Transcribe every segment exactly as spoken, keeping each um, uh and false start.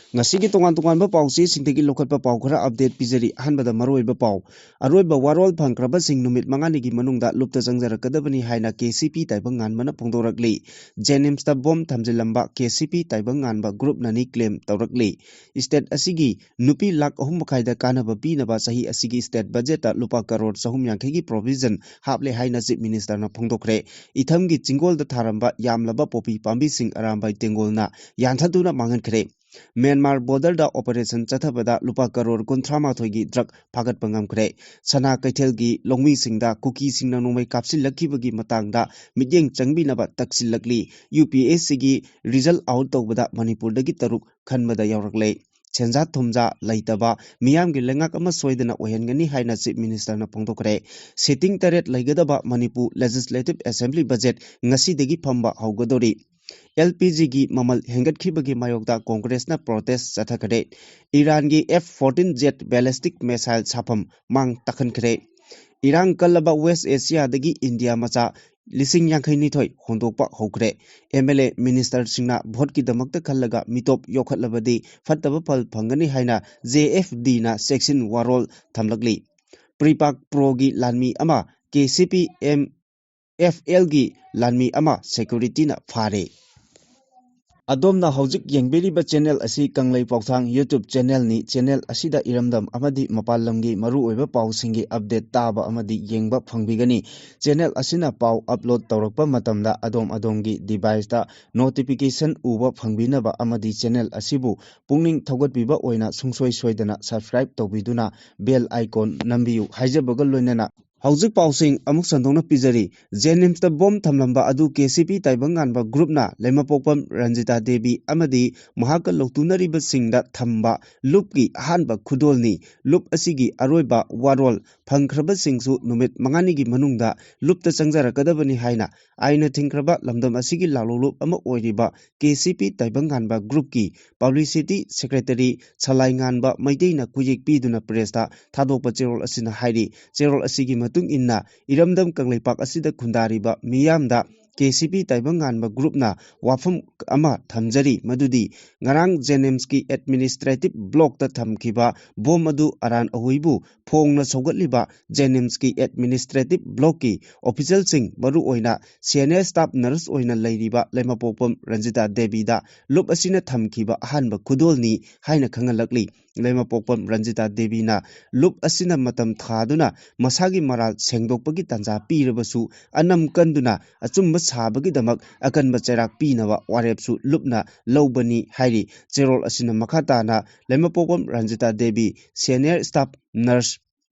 ꯉꯁꯤꯒꯤ ꯇꯣꯉꯥꯟ ꯇꯣꯉꯥꯟꯕ ꯄꯥꯎꯆꯦꯁꯤꯡꯗꯒꯤ ꯂꯧꯈꯠꯄ ꯄꯥꯎ ꯈꯔ ꯑꯞꯗꯦꯠ ꯄꯤꯖꯔꯤ꯫ ꯑꯍꯥꯟꯕꯗ ꯃꯔꯨꯑꯣꯏꯕ ꯄꯥꯎ꯫ ꯑꯔꯣꯏꯕ ꯋꯥꯔꯣꯜ ꯐꯪꯈ꯭ꯔꯕꯁꯤꯡ ꯅꯨꯃꯤꯠ ꯃꯉꯥꯅꯤꯒꯤ ꯃꯅꯨꯡꯗ ꯂꯨꯞꯇ ꯆꯪꯖꯔꯛꯀꯗꯕꯅꯤ ꯍꯥꯏꯅ ꯀꯦ ꯁꯤ ꯄꯤ ꯇꯥꯏꯕꯪ ꯉꯥꯟꯕꯅ ꯐꯣꯡꯗꯣꯔꯛꯂꯤ꯫ ꯖꯦꯅꯤꯝꯁꯇ ꯕꯣꯝ ꯊꯝꯖꯤꯜꯂꯝꯕ ꯀꯦ ꯁꯤ ꯄꯤ ꯇꯥꯏꯕꯪ ꯉꯥꯟꯕ ꯒ꯭ꯔꯨꯞꯅꯅꯤ ꯀ꯭ꯂꯦꯝ ꯇꯧꯔꯛꯂꯤ꯫ ꯁ꯭ꯇꯦꯠ ꯑꯁꯤꯒꯤ ꯅꯨꯄꯤ ꯂꯥꯈ ꯑꯍꯨꯝ ꯃꯈꯥꯏꯗ ꯀꯥꯟꯅꯕ ꯄꯤꯅꯕ ꯆꯍꯤ ꯑꯁꯤꯒꯤ ꯁ꯭ꯇꯦꯠ ꯕꯖꯦꯠꯇ ꯂꯨꯄꯥ ꯀꯔꯣꯔ ꯆꯍꯨꯝ ꯌꯥꯡꯈꯩꯒꯤ ꯄ꯭ꯔꯣꯚꯤꯖꯟ ꯍꯥꯞꯂꯦ ꯍꯥꯏꯅ ꯆꯤꯐ ꯃꯤꯅꯤꯁꯇꯔꯅ ꯐꯣꯡꯗꯣꯛꯈ꯭ꯔꯦ꯫ ꯏꯊꯝꯒꯤ ꯆꯤꯡꯒꯣꯜꯗ ꯊꯥꯔꯝꯕ ꯌꯥꯝꯂꯕ ꯄꯣꯄꯤ ꯄꯥꯝꯕꯤꯁꯤꯡ ꯑꯔꯥꯝꯕꯥꯏ ꯇꯦꯡꯒꯣꯜꯅ ꯌꯥꯟꯊꯗꯨꯅ ꯃꯥꯡꯍꯟꯈ꯭ꯔꯦ꯫ ꯃ꯭ꯌꯥꯟꯃꯥꯔ ꯕꯣꯔꯗꯔꯗ ꯑꯣꯄꯔꯦꯁꯟ ꯆꯠꯊꯕꯗ ꯂꯨꯄꯥ ꯀꯔꯣꯔ ꯀꯨꯟꯊ꯭ꯔꯥ ꯃꯥꯊꯣꯏꯒꯤ ꯗ꯭ꯔꯒ ꯐꯥꯒꯠꯄ ꯉꯝꯈ꯭ꯔꯦ꯫ ꯁꯅꯥ ꯀꯩꯊꯦꯜꯒꯤ ꯂꯧꯃꯤꯁꯤꯡꯗ ꯀꯨꯀꯤꯁꯤꯡꯅ ꯅꯣꯡꯃꯩ ꯀꯥꯞꯁꯤꯜꯂꯛꯈꯤꯕꯒꯤ ꯃꯇꯥꯡꯗ ꯃꯤꯠꯌꯦꯡ ꯆꯪꯕꯤꯅꯕ ꯇꯛꯁꯤꯜꯂꯛꯂꯤ꯫ ꯌꯨ ꯄꯤ ꯑꯦꯁ ꯁꯤꯒꯤ ꯔꯤꯖꯜ ꯑꯥꯎꯠ ꯇꯧꯕꯗ ꯃꯅꯤꯄꯨꯔꯗꯒꯤ ꯇꯔꯨꯛ ꯈꯟꯕꯗ ꯌꯥꯎꯔꯛꯂꯦ꯫ ꯁꯦꯟꯖꯥ ꯊꯨꯝꯖꯥ ꯂꯩꯇꯕ ꯃꯤꯌꯥꯝꯒꯤ ꯂꯩꯉꯥꯛ ꯑꯃ ꯁꯣꯏꯗꯅ ꯑꯣꯏꯍꯟꯒꯅꯤ ꯍꯥꯏꯅ ꯆꯤꯐ ꯃꯤꯅꯤꯁꯇꯔꯅ ꯐꯣꯡꯗꯣꯛꯈ꯭ꯔꯦ꯫ ꯁꯤꯇꯤꯡ ꯇꯔꯦꯠ ꯂꯩꯒꯗꯕ ꯃꯅꯤꯄꯨꯔ ꯂꯦꯖꯤꯁꯂꯦꯇꯤꯚ ꯑꯦꯁꯦꯝꯕ꯭ꯂꯤ ꯕꯖꯦꯠ ꯉꯁꯤꯗꯒꯤ ꯐꯝꯕ ꯍꯧꯒꯗꯧꯔꯤ꯫ ꯑꯦꯜ ꯄꯤ ꯖꯤꯒꯤ ꯃꯃꯜ ꯍꯦꯟꯒꯠꯈꯤꯕꯒꯤ ꯃꯥꯌꯣꯛꯇ ꯀꯣꯡꯒ꯭ꯔꯦꯁꯅ ꯄ꯭ꯔꯣꯇꯦꯁ ꯆꯠꯊꯈ꯭ꯔꯦ꯫ ꯏꯔꯥꯟꯒꯤ F fourteen jet ballistic missile ꯁꯥꯐꯝ ꯃꯥꯡ ꯇꯥꯛꯍꯟꯈ꯭ꯔꯦ꯫ ꯏꯔꯥꯡ ꯀꯜꯂꯕ ꯋꯦꯁ ꯑꯦꯁꯤꯌꯥꯗꯒꯤ ꯏꯟꯗꯤꯌꯥ ꯃꯆꯥ ꯂꯤꯁꯤꯡ ꯌꯥꯡꯈꯩꯅꯤꯊꯣꯏ ꯍꯣꯡꯗꯣꯛꯄ ꯍꯧꯈ꯭ꯔꯦ꯫ ꯑꯦꯝ ꯑꯦꯜ ꯑꯦ ꯃꯤꯅꯤꯁꯇꯔꯁꯤꯡꯅ ꯚꯣꯠꯀꯤꯗꯃꯛꯇ ꯈꯜꯂꯒ ꯃꯤꯇꯣꯞ ꯌꯣꯛꯈꯠꯂꯕꯗꯤ ꯐꯠꯇꯕ ꯐꯜ ꯐꯪꯒꯅꯤ ꯍꯥꯏꯅ ꯖꯦ ꯑꯦꯐ ꯗꯤꯅ ꯆꯦꯛꯁꯤꯟ ꯋꯥꯔꯣꯜ ꯊꯝꯂꯛꯂꯤ꯫ ꯄ꯭ꯔꯤꯄꯥꯛ ꯄ꯭ꯔꯣꯒꯤ ꯂꯥꯟꯃꯤ ꯑꯃ K C P M F ꯑꯦꯜꯒꯤ ꯂꯥꯟꯃꯤ ꯑꯃ ꯁꯦꯀ꯭ꯌꯨꯔꯤꯇꯤꯅ ꯐꯥꯔꯦ꯫ ꯑꯗꯣꯝꯅ ꯍꯧꯖꯤꯛ ꯌꯦꯡꯕꯤꯔꯤꯕ ꯆꯦꯅꯦꯜ ꯑꯁꯤ ꯀꯪꯂꯩ ꯄꯥꯎꯊꯥꯡ YouTube ꯆꯦꯅꯦꯜꯅꯤ꯫ ꯆꯦꯅꯦꯜ ꯑꯁꯤꯗ ꯏꯔꯝꯗꯝ ꯑꯃꯗꯤ ꯃꯄꯥꯟ ꯂꯝꯒꯤ ꯃꯔꯨꯑꯣꯏꯕ ꯄꯥꯎꯁꯤꯡꯒꯤ ꯑꯞꯗꯦꯠ ꯇꯥꯕ ꯑꯃꯗꯤ ꯌꯦꯡꯕ ꯐꯪꯕꯤꯒꯅꯤ꯫ ꯆꯦꯅꯦꯜ ꯑꯁꯤꯅ ꯄꯥꯎ ꯑꯞꯂꯣꯗ ꯇꯧꯔꯛꯄ ꯃꯇꯝꯗ ꯑꯗꯣꯝ ꯑꯗꯣꯝꯒꯤ ꯗꯤꯚꯥꯏꯁꯇ ꯅꯣꯇꯤꯐꯤꯀꯦꯁꯟ ꯎꯕ ꯐꯪꯕꯤꯅꯕ ꯑꯃꯗꯤ ꯆꯦꯅꯦꯜ ꯑꯁꯤꯕꯨ ꯄꯨꯛꯅꯤꯡ ꯊꯧꯒꯠꯄꯤꯕ ꯑꯣꯏꯅ ꯁꯨꯡꯁꯣꯏ ꯁꯣꯏꯗꯅ ꯁꯕꯁꯀ꯭ꯔꯥꯏꯕ ꯇꯧꯕꯤꯗꯨꯅ ꯕꯦꯜ ꯑꯥꯏꯀꯣꯟ ꯅꯝꯕꯤꯌꯨ ꯍꯥꯏꯖꯕꯒ ꯂꯣꯏꯅꯅ ꯍꯧꯖꯤꯛ ꯄꯥꯎꯁꯤꯡ ꯑꯃꯨꯛ ꯁꯟꯗꯣꯛꯅ ꯄꯤꯖꯔꯤ꯫ ꯖꯦꯅꯤꯝꯁꯇ ꯕꯣꯝ ꯊꯝꯂꯝꯕ ꯑꯗꯨ ꯀꯦ ꯁꯤ ꯄꯤ ꯇꯥꯏꯕꯪ ꯉꯥꯟꯕ ꯒ꯭ꯔꯨꯞꯅ ꯂꯩꯃꯄꯣꯛꯄꯝ ꯔꯟꯖꯤꯇꯥ ꯗꯦꯕꯤ ꯑꯃꯗꯤ ꯃꯍꯥꯛꯀ ꯂꯧꯇꯨꯅꯔꯤꯕꯁꯤꯡꯗ ꯊꯝꯕ ꯂꯨꯞꯀꯤ ꯑꯍꯥꯟꯕ ꯈꯨꯗꯣꯜꯅꯤ꯫ ꯂꯨꯞ ꯑꯁꯤꯒꯤ ꯑꯔꯣꯏꯕ ꯋꯥꯔꯣꯜ ꯐꯪꯈ꯭ꯔꯕꯁꯤꯡꯁꯨ ꯅꯨꯃꯤꯠ ꯃꯉꯥꯅꯤꯒꯤ ꯃꯅꯨꯡꯗ ꯂꯨꯞꯇ ꯆꯪꯖꯔꯛꯀꯗꯕꯅꯤ ꯍꯥꯏꯅ ꯑꯥꯏꯟꯅ ꯊꯤꯡꯈ꯭ꯔꯕ ꯂꯝꯗꯝ ꯑꯁꯤꯒꯤ ꯂꯥꯂꯣꯡꯂꯨꯞ ꯑꯃ ꯑꯣꯏꯔꯤꯕ ꯀꯦ ꯁꯤ ꯄꯤ ꯇꯥꯏꯕꯪ ꯉꯥꯟꯕ ꯒ꯭ꯔꯨꯞꯀꯤ ꯄꯕ꯭ꯂꯤꯁꯤꯇꯤ ꯁꯦꯀ꯭ꯔꯦꯇꯔꯤ ꯁꯂꯥꯏ ꯉꯥꯟꯕ ꯃꯩꯇꯩꯅ ꯈꯨꯌꯦꯛ ꯄꯤꯗꯨꯅ ꯄ꯭ꯔꯦꯁꯇ ꯊꯥꯗꯣꯛꯄ ꯆꯦꯔꯣꯜ ꯑꯁꯤꯅ ꯍꯥꯏꯔꯤ꯫ ꯆꯦꯔꯣꯜ ꯑꯁꯤꯒꯤ ꯃꯇꯨꯡ ꯏꯟꯅ ꯏꯔꯝꯗꯝ ꯀꯪꯂꯩꯄꯥꯛ ꯑꯁꯤꯗ ꯈꯨꯟꯗꯥꯔꯤꯕ ꯃꯤꯌꯥꯝꯗ ꯀꯦ ꯁꯤ ꯄꯤ ꯇꯥꯏꯕꯪꯉꯥꯟꯕ ꯒ꯭ꯔꯨꯞꯅ ꯋꯥꯐꯝ ꯑꯃ ꯊꯝꯖꯔꯤ, ꯃꯗꯨꯗꯤ ꯉꯔꯥꯡ ꯖꯦꯅꯤꯝꯁꯀꯤ ꯑꯦꯗꯃꯤꯅꯤꯁꯇ꯭ꯔꯦꯇꯤꯚ ꯕ꯭ꯂꯣꯛꯇ ꯊꯝꯈꯤꯕ ꯕꯣꯝ ꯑꯗꯨ ꯑꯔꯥꯟ ꯑꯍꯨꯏꯕꯨ ꯐꯣꯡꯅ ꯁꯧꯒꯠꯂꯤꯕ ꯖꯦꯅꯤꯝꯁꯀꯤ ꯑꯦꯗꯃꯤꯅꯤꯁꯇ꯭ꯔꯦꯇꯤꯚ ꯕ꯭ꯂꯣꯛꯀꯤ ꯑꯣꯐꯤꯁꯤꯌꯦꯜꯁꯤꯡ, ꯃꯔꯨꯑꯣꯏꯅ ꯁꯦꯅꯤꯌꯔ ꯁ꯭ꯇꯥꯐ ꯅꯔꯁ ꯑꯣꯏꯅ ꯂꯩꯔꯤꯕ ꯂꯩꯃꯄꯣꯛꯄꯝ ꯔꯟꯖꯤꯇꯥ ꯗꯦꯕꯤꯗ ꯂꯨꯞ ꯑꯁꯤꯅ ꯊꯝꯈꯤꯕ ꯑꯍꯥꯟꯕ ꯈꯨꯗꯣꯜꯅꯤ ꯍꯥꯏꯅ ꯈꯪꯍꯜꯂꯛꯂꯤ꯫ ꯂꯩꯃꯄꯣꯛꯄꯝ ꯔꯟꯖꯤꯇꯥ ꯗꯦꯕꯤꯅ ꯂꯨꯞ ꯑꯁꯤꯅ ꯃꯇꯝ ꯊꯥꯗꯨꯅ ꯃꯁꯥꯒꯤ ꯃꯔꯥꯜ ꯁꯦꯡꯗꯣꯛꯄꯒꯤ ꯇꯥꯟꯖꯥ ꯄꯤꯔꯕꯁꯨ, ꯑꯅꯝ ꯀꯟꯗꯨꯅ ꯑꯆꯨꯝꯕ ꯁꯥꯕꯒꯤꯗꯃꯛ ꯑꯀꯟꯕ ꯆꯩꯔꯥꯛ ꯄꯤꯅꯕ ꯋꯥꯔꯦꯞꯁꯨ ꯂꯨꯞꯅ ꯂꯧꯕꯅꯤ ꯍꯥꯏꯔꯤ꯫ ꯆꯦꯔꯣꯜ ꯑꯁꯤꯅ ꯃꯈꯥ ꯇꯥꯅ ꯂꯩꯃꯄꯣꯛꯄꯝ Ranjita Devi, senior staff nurse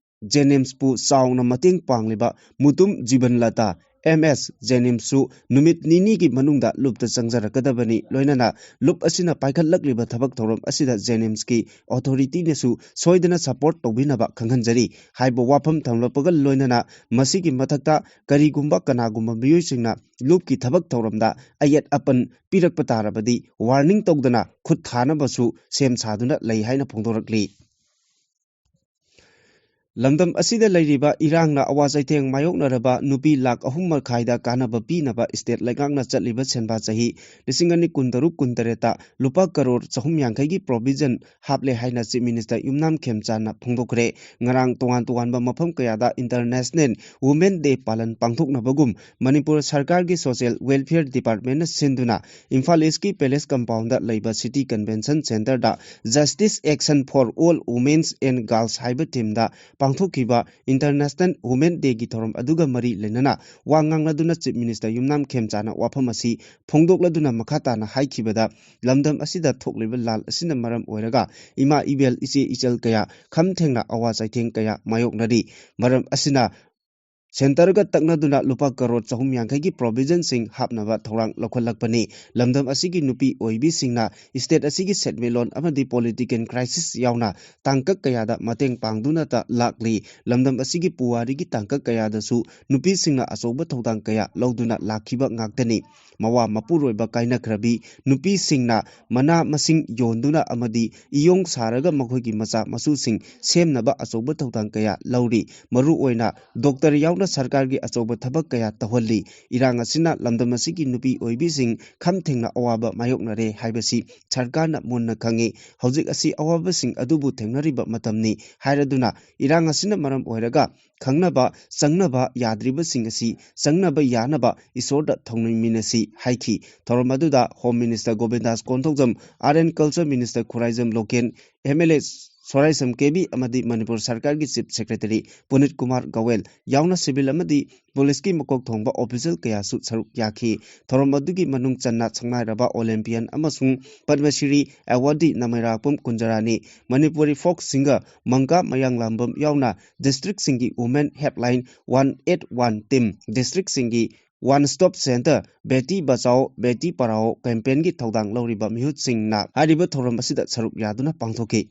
ꯖꯦꯅꯤꯝꯁꯄꯨ ꯆꯥꯎꯅ ꯃꯇꯦꯡ ꯄꯥꯡꯂꯤꯕ ꯃꯨꯇꯨꯝ ꯖꯤꯕꯟꯂꯇꯥ, ꯑꯦꯝ ꯑꯦꯁ, ꯖꯦꯅꯤꯝꯁꯁꯨ ꯅꯨꯃꯤꯠ ꯅꯤꯅꯤꯒꯤ ꯃꯅꯨꯡꯗ ꯂꯨꯞꯇ ꯆꯪꯖꯔꯛꯀꯗꯕꯅꯤ, ꯂꯣꯏꯅꯅ ꯂꯨꯞ ꯑꯁꯤꯅ ꯄꯥꯏꯈꯠꯂꯛꯂꯤꯕ ꯊꯕꯛ ꯊꯧꯔꯝ ꯑꯁꯤꯗ ꯖꯦꯅꯤꯝꯁꯀꯤ ꯑꯣꯊꯣꯔꯤꯇꯤꯅꯁꯨ ꯁꯣꯏꯗꯅ ꯁꯄꯣꯔꯠ ꯇꯧꯕꯤꯅꯕ ꯈꯪꯍꯟꯖꯔꯤ꯫ ꯍꯥꯏꯕ ꯋꯥꯐꯝ ꯊꯝꯂꯛꯄꯒ ꯂꯣꯏꯅꯅ ꯃꯁꯤꯒꯤ ꯃꯊꯛꯇ ꯀꯔꯤꯒꯨꯝꯕ ꯀꯅꯥꯒꯨꯝꯕ ꯃꯤꯑꯣꯏꯁꯤꯡꯅ ꯂꯨꯞꯀꯤ ꯊꯕꯛ ꯊꯧꯔꯝꯗ ꯑꯌꯦꯠ ꯑꯄꯟ ꯄꯤꯔꯛꯄ ꯇꯥꯔꯕꯗꯤ ꯋꯥꯔꯅꯤꯡ ꯇꯧꯗꯅ ꯈꯨꯠ ꯊꯥꯅꯕꯁꯨ ꯁꯦꯝ ꯁꯥꯗꯨꯅ ꯂꯩ ꯍꯥꯏꯅ ꯐꯣꯡꯗꯣꯔꯛꯂꯤ꯫ ꯂꯝꯗꯝ ꯑꯁꯤꯗ ꯂꯩꯔꯤꯕ ꯏꯔꯥꯡꯅ ꯑꯋꯥ ꯆꯩꯊꯦꯡ ꯃꯥꯌꯣꯛꯅꯔꯕ ꯅꯨꯄꯤ ꯂꯥꯈ ꯑꯍꯨꯝ ꯃꯈꯥꯏꯗ ꯀꯥꯟꯅꯕ ꯄꯤꯅꯕ ꯁ꯭ꯇꯦꯠ ꯂꯩꯉꯥꯛꯅ ꯆꯠꯂꯤꯕ ꯁꯦꯟꯕꯥ ꯆꯍꯤ ꯂꯤꯁꯤꯡ ꯑꯅꯤ ꯀꯨꯟꯇꯔꯨꯛ ꯀꯨꯟꯇꯔꯦꯠꯇ ꯂꯨꯄꯥ ꯀꯔꯣꯔ ꯆꯍꯨꯝ ꯌꯥꯡꯈꯩꯒꯤ ꯄ꯭ꯔꯣꯚꯤꯖꯟ ꯍꯥꯞꯂꯦ ꯍꯥꯏꯅ ꯆꯤꯐ ꯃꯤꯅꯤꯁꯇꯔ ꯌꯨꯝꯅꯥꯝ ꯈꯦꯝꯆꯥꯟꯅ ꯐꯣꯡꯗꯣꯛꯈ꯭ꯔꯦ꯫ ꯉꯔꯥꯡ ꯇꯣꯉꯥꯟ ꯇꯣꯉꯥꯟꯕ ꯃꯐꯝ ꯀꯌꯥꯗ ꯏꯟꯇꯔꯅꯦꯁꯅꯦꯜ ꯋꯨꯃꯦꯟ ꯗꯦ ꯄꯥꯂꯟ ꯄꯥꯡꯊꯣꯛꯅꯕꯒꯨꯝ ꯃꯅꯤꯄꯨꯔ ꯁꯔꯀꯥꯔꯒꯤ ꯁꯣꯁꯤꯌꯦꯜ ꯋꯦꯜꯐꯤꯌꯔ ꯗꯤꯄꯥꯔꯠꯃꯦꯟꯅ ꯁꯤꯟꯗꯨꯅ ꯏꯝꯐꯥꯜ ꯏꯁꯀꯤ ꯄꯦꯂꯦꯁ ꯀꯝꯄꯥꯎꯟꯗ ꯂꯩꯕ ꯁꯤꯇꯤ ꯀꯟꯚꯦꯟꯁꯟ ꯁꯦꯟꯇꯔꯗ Justice Action for All Women and Girls ꯍꯥꯏꯕ ꯊꯤꯝꯗ ꯄꯥꯡꯊꯣꯛꯈꯤꯕ ꯏꯟꯇꯔꯅꯦꯁꯅꯦꯜ ꯋꯨꯃꯦꯟ ꯗꯦꯒꯤ ꯊꯧꯔꯝ ꯑꯗꯨꯒ ꯃꯔꯤ ꯂꯩꯅꯅ ꯋꯥ ꯉꯥꯡꯂꯗꯨꯅ ꯆꯤꯐ ꯃꯤꯅꯤꯁꯇꯔ ꯌꯨꯝꯅꯥꯝ ꯈꯦꯝꯆꯥꯅ ꯋꯥꯐꯝ ꯑꯁꯤ ꯐꯣꯡꯗꯣꯛꯂꯗꯨꯅ ꯃꯈꯥ ꯇꯥꯅ ꯍꯥꯏꯈꯤꯕꯗ, ꯂꯝꯗꯝ ꯑꯁꯤꯗ ꯊꯣꯛꯂꯤꯕ ꯂꯥꯜ ꯑꯁꯤꯅ ꯃꯔꯝ ꯑꯣꯏꯔꯒ ꯏꯃꯥ ꯏꯕꯦꯜ, ꯏꯆꯦ ꯏꯆꯜ ꯀꯌꯥ ꯈꯝ ꯊꯦꯡꯅ ꯑꯋꯥ ꯆꯩꯊꯦꯡ ꯀꯌꯥ ꯃꯥꯌꯣꯛꯅꯔꯤ꯫ ꯃꯔꯝ ꯑꯁꯤꯅ ꯁꯦꯟꯇꯔꯒ ꯇꯛꯅꯗꯨꯅ ꯂꯨꯄꯥ ꯀꯔꯣꯔ ꯆꯍꯨꯝ ꯌꯥꯡꯈꯩꯒꯤ ꯄ꯭ꯔꯣꯚꯤꯖꯟꯁꯤꯡ ꯍꯥꯞꯅꯕ ꯊꯧꯔꯥꯡ ꯂꯧꯈꯠꯂꯛꯄꯅꯤ꯫ ꯂꯝꯗꯝ ꯑꯁꯤꯒꯤ ꯅꯨꯄꯤ ꯑꯣꯏꯕꯤꯁꯤꯡꯅ ꯁ꯭ꯇꯦꯠ ꯑꯁꯤꯒꯤ ꯁꯦꯟꯃꯤꯠꯂꯣꯟ ꯑꯃꯗꯤ ꯄꯣꯂꯤꯇꯤꯀꯦꯜ ꯀ꯭ꯔꯥꯏꯁꯤꯁ ꯌꯥꯎꯅ ꯇꯥꯡꯀꯛ ꯀꯌꯥꯗ ꯃꯇꯦꯡ ꯄꯥꯡꯗꯨꯅꯇ ꯂꯥꯛꯂꯤ꯫ ꯂꯝꯗꯝ ꯑꯁꯤꯒꯤ ꯄꯨꯋꯥꯔꯤꯒꯤ ꯇꯥꯡꯀꯛ ꯀꯌꯥꯗꯁꯨ ꯅꯨꯄꯤꯁꯤꯡꯅ ꯑꯆꯧꯕ ꯊꯧꯗꯥꯡ ꯀꯌꯥ ꯂꯧꯗꯨꯅ ꯂꯥꯛꯈꯤꯕ ꯉꯥꯛꯇꯅꯤ꯫ ꯃꯋꯥ ꯃꯄꯨꯔꯣꯏꯕ ꯀꯥꯏꯅꯈ꯭ꯔꯕꯤ ꯅꯨꯄꯤꯁꯤꯡꯅ ꯃꯅꯥ ꯃꯁꯤꯡ ꯌꯣꯟꯗꯨꯅ ꯑꯃꯗꯤ ꯏꯌꯣꯡ ꯁꯥꯔꯒ ꯃꯈꯣꯏꯒꯤ ꯃꯆꯥ ꯃꯁꯨꯁꯤꯡ ꯁꯦꯝꯅꯕ ꯑꯆꯧꯕ ꯊꯧꯗꯥꯡ ꯀꯌꯥ ꯂꯧꯔꯤ꯫ ꯃꯔꯨꯑꯣꯏꯅ ꯗꯣꯛꯇꯔ ꯌꯥꯎ ꯁꯔꯀꯥꯔꯒꯤ ꯑꯆꯧꯕ ꯊꯕꯛ ꯀꯌꯥ ꯇꯧꯍꯜꯂꯤ꯫ ꯏꯔꯥꯡ ꯑꯁꯤꯅ ꯂꯝꯗꯝ ꯑꯁꯤꯒꯤ ꯅꯨꯄꯤ ꯑꯣꯏꯕꯤꯁꯤꯡ ꯈꯝ ꯊꯦꯡꯅ ꯑꯋꯥꯕ ꯃꯥꯌꯣꯛꯅꯔꯦ ꯍꯥꯏꯕꯁꯤ ꯁꯔꯀꯥꯔꯅ ꯃꯨꯟꯅ ꯈꯪꯏ꯫ ꯍꯧꯖꯤꯛ ꯑꯁꯤ ꯑꯋꯥꯕꯁꯤꯡ ꯑꯗꯨꯕꯨ ꯊꯦꯡꯅꯔꯤꯕ ꯃꯇꯝꯅꯤ ꯍꯥꯏꯔꯗꯨꯅ ꯏꯔꯥꯡ ꯑꯁꯤꯅ ꯃꯔꯝ ꯑꯣꯏꯔꯒ ꯈꯪꯅꯕ ꯆꯪꯅꯕ ꯌꯥꯗ꯭ꯔꯤꯕꯁꯤꯡ ꯑꯁꯤ ꯆꯪꯅꯕ ꯌꯥꯅꯕ ꯏꯁꯣꯔꯗ ꯊꯧꯅꯤꯃꯤꯟꯅꯁꯤ ꯍꯥꯏꯈꯤ꯫ ꯊꯧꯔꯝ ꯑꯗꯨꯗ Home Minister Govindas Konthoujam, Art and Culture Minister Khuraijam Loken, MLA Soraisam Kebi ꯑꯃꯗꯤ ꯃꯅꯤꯄꯨꯔ ꯁꯔꯀꯥꯔꯒꯤ Chief Secretary ꯄꯨꯅꯤꯠ ꯀꯨꯃꯥꯔ ꯒꯋꯦꯜ ꯌꯥꯎꯅ civil ꯑꯃꯗꯤ ꯄꯨꯂꯤꯁꯀꯤ ꯃꯀꯣꯛ ꯊꯣꯡꯕ official ꯀꯌꯥꯁꯨ ꯁꯔꯨꯛ ꯌꯥꯈꯤ꯫ ꯊꯧꯔꯝ ꯑꯗꯨꯒꯤ ꯃꯅꯨꯡ ꯆꯟꯅ ꯁꯛꯅꯥꯏꯔꯕ Olympian ꯑꯃꯁꯨꯡ ꯄꯗꯃ ꯁ꯭ꯔꯤ awardee ꯅꯃꯩꯔꯥꯛꯄꯝ ꯀꯨꯟꯖꯔꯥꯅꯤ, ꯃꯅꯤꯄꯨꯔꯤ folk singer ꯃꯪꯀꯥ ꯃꯌꯥꯡꯂꯥꯝꯕꯝ ꯌꯥꯎꯅ districtꯁꯤꯡꯒꯤ Women Helpline one eight one team, districtꯁꯤꯡꯒꯤ One Stop Centre, Beti Bachao Beti Padhao campaignꯒꯤ ꯊꯧꯗꯥꯡ ꯂꯧꯔꯤꯕ ꯃꯤꯍꯨꯠꯁꯤꯡꯅ ꯍꯥꯏꯔꯤꯕ ꯊꯧꯔꯝ ꯑꯁꯤꯗ ꯁꯔꯨꯛ ꯌꯥꯗꯨꯅ ꯄꯥꯡꯊꯣꯛꯈꯤ꯫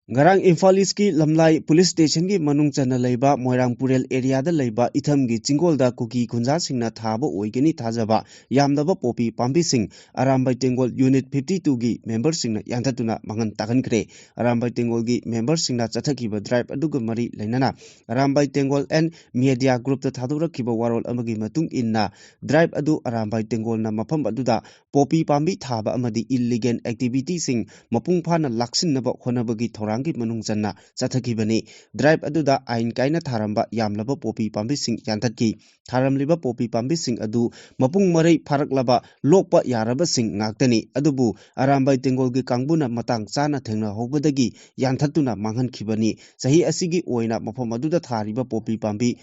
ꯉꯔꯥꯡ ꯏꯝꯐꯥꯜ ꯏꯁꯀꯤ ꯂꯝꯂꯥꯏ ꯄꯨꯂꯤꯁ ꯁ꯭ꯇꯦꯁꯟꯒꯤ ꯃꯅꯨꯡ ꯆꯟꯅ ꯂꯩꯕ ꯃꯣꯏꯔꯥꯡ ꯄꯨꯔꯦꯜ ꯑꯦꯔꯤꯌꯥꯗ ꯂꯩꯕ ꯏꯊꯝꯒꯤ ꯆꯤꯡꯒꯣꯜꯗ ꯀꯨꯀꯤ ꯈꯨꯟꯖꯥꯁꯤꯡꯅ ꯊꯥꯕ ꯑꯣꯏꯒꯅꯤ ꯊꯥꯖꯕ ꯌꯥꯝꯂꯕ ꯄꯣꯄꯤ ꯄꯥꯝꯕꯤꯁꯤꯡ ꯑꯔꯥꯝꯕꯥꯏ ꯇꯦꯡꯒꯣꯜ ꯌꯨꯅꯤꯠ fifty twoꯒꯤ memberꯁꯤꯡꯅ ꯌꯥꯟꯊꯠꯇꯨꯅ ꯃꯥꯡꯍꯟ ꯇꯥꯛꯍꯟꯈ꯭ꯔꯦ꯫ ꯑꯔꯥꯝꯕꯥꯏ ꯇꯦꯡꯒꯣꯜꯒꯤ memberꯁꯤꯡꯅ ꯆꯠꯊꯈꯤꯕ drive ꯑꯗꯨꯒ ꯃꯔꯤ ꯂꯩꯅꯅ ꯑꯔꯥꯝꯕꯥꯏ ꯇꯦꯡꯒꯣꯜ and media groupꯇ ꯊꯥꯗꯣꯔꯛꯈꯤꯕ ꯋꯥꯔꯣꯜ ꯑꯃꯒꯤ ꯃꯇꯨꯡ ꯏꯟꯅ drive ꯑꯗꯨ ꯑꯔꯥꯝꯕꯥꯏ ꯇꯦꯡꯒꯣꯜꯅ ꯃꯐꯝ ꯑꯗꯨꯗ ꯄꯣꯄꯤ ꯄꯥꯝꯕꯤ ꯊꯥꯕ ꯑꯃꯗꯤ illegal activityꯁꯤꯡ ꯃꯄꯨꯡ ꯐꯥꯅ ꯂꯥꯛꯁꯤꯟꯅꯕ ꯍꯣꯠꯅꯕꯒꯤ ꯊꯧꯔꯥꯡꯒꯤ ꯃꯅꯨꯡ ꯆꯟꯅ ꯆꯠꯊꯈꯤꯕꯅꯤ꯫ Drive ꯑꯗꯨꯗ ꯑꯥꯏꯟ ꯀꯥꯏꯅ ꯊꯥꯔꯝꯕ ꯌꯥꯝꯂꯕ ꯄꯣꯄꯤ ꯄꯥꯝꯕꯤꯁꯤꯡ ꯌꯥꯟꯊꯠꯈꯤ꯫ ꯊꯥꯔꯝꯂꯤꯕ ꯄꯣꯄꯤ ꯄꯥꯝꯕꯤꯁꯤꯡ ꯑꯗꯨ ꯃꯄꯨꯡ ꯃꯔꯩ ꯐꯥꯔꯛꯂꯕ ꯂꯣꯛꯄ ꯌꯥꯔꯕꯁꯤꯡ ꯉꯥꯛꯇꯅꯤ꯫ ꯑꯗꯨꯕꯨ ꯑꯔꯥꯝꯕꯥꯏ ꯇꯦꯡꯒꯣꯜꯒꯤ ꯀꯥꯡꯕꯨꯅ ꯃꯇꯥꯡ ꯆꯥꯅ ꯊꯦꯡꯅꯍꯧꯕꯗꯒꯤ ꯌꯥꯟꯊꯠꯇꯨꯅ ꯃꯥꯡꯍꯟꯈꯤꯕꯅꯤ꯫ ꯆꯍꯤ ꯑꯁꯤꯒꯤ ꯑꯣꯏꯅ ꯃꯐꯝ ꯑꯗꯨꯗ ꯊꯥꯔꯤꯕ ꯄꯣꯄꯤ ꯄꯥꯝꯕꯤ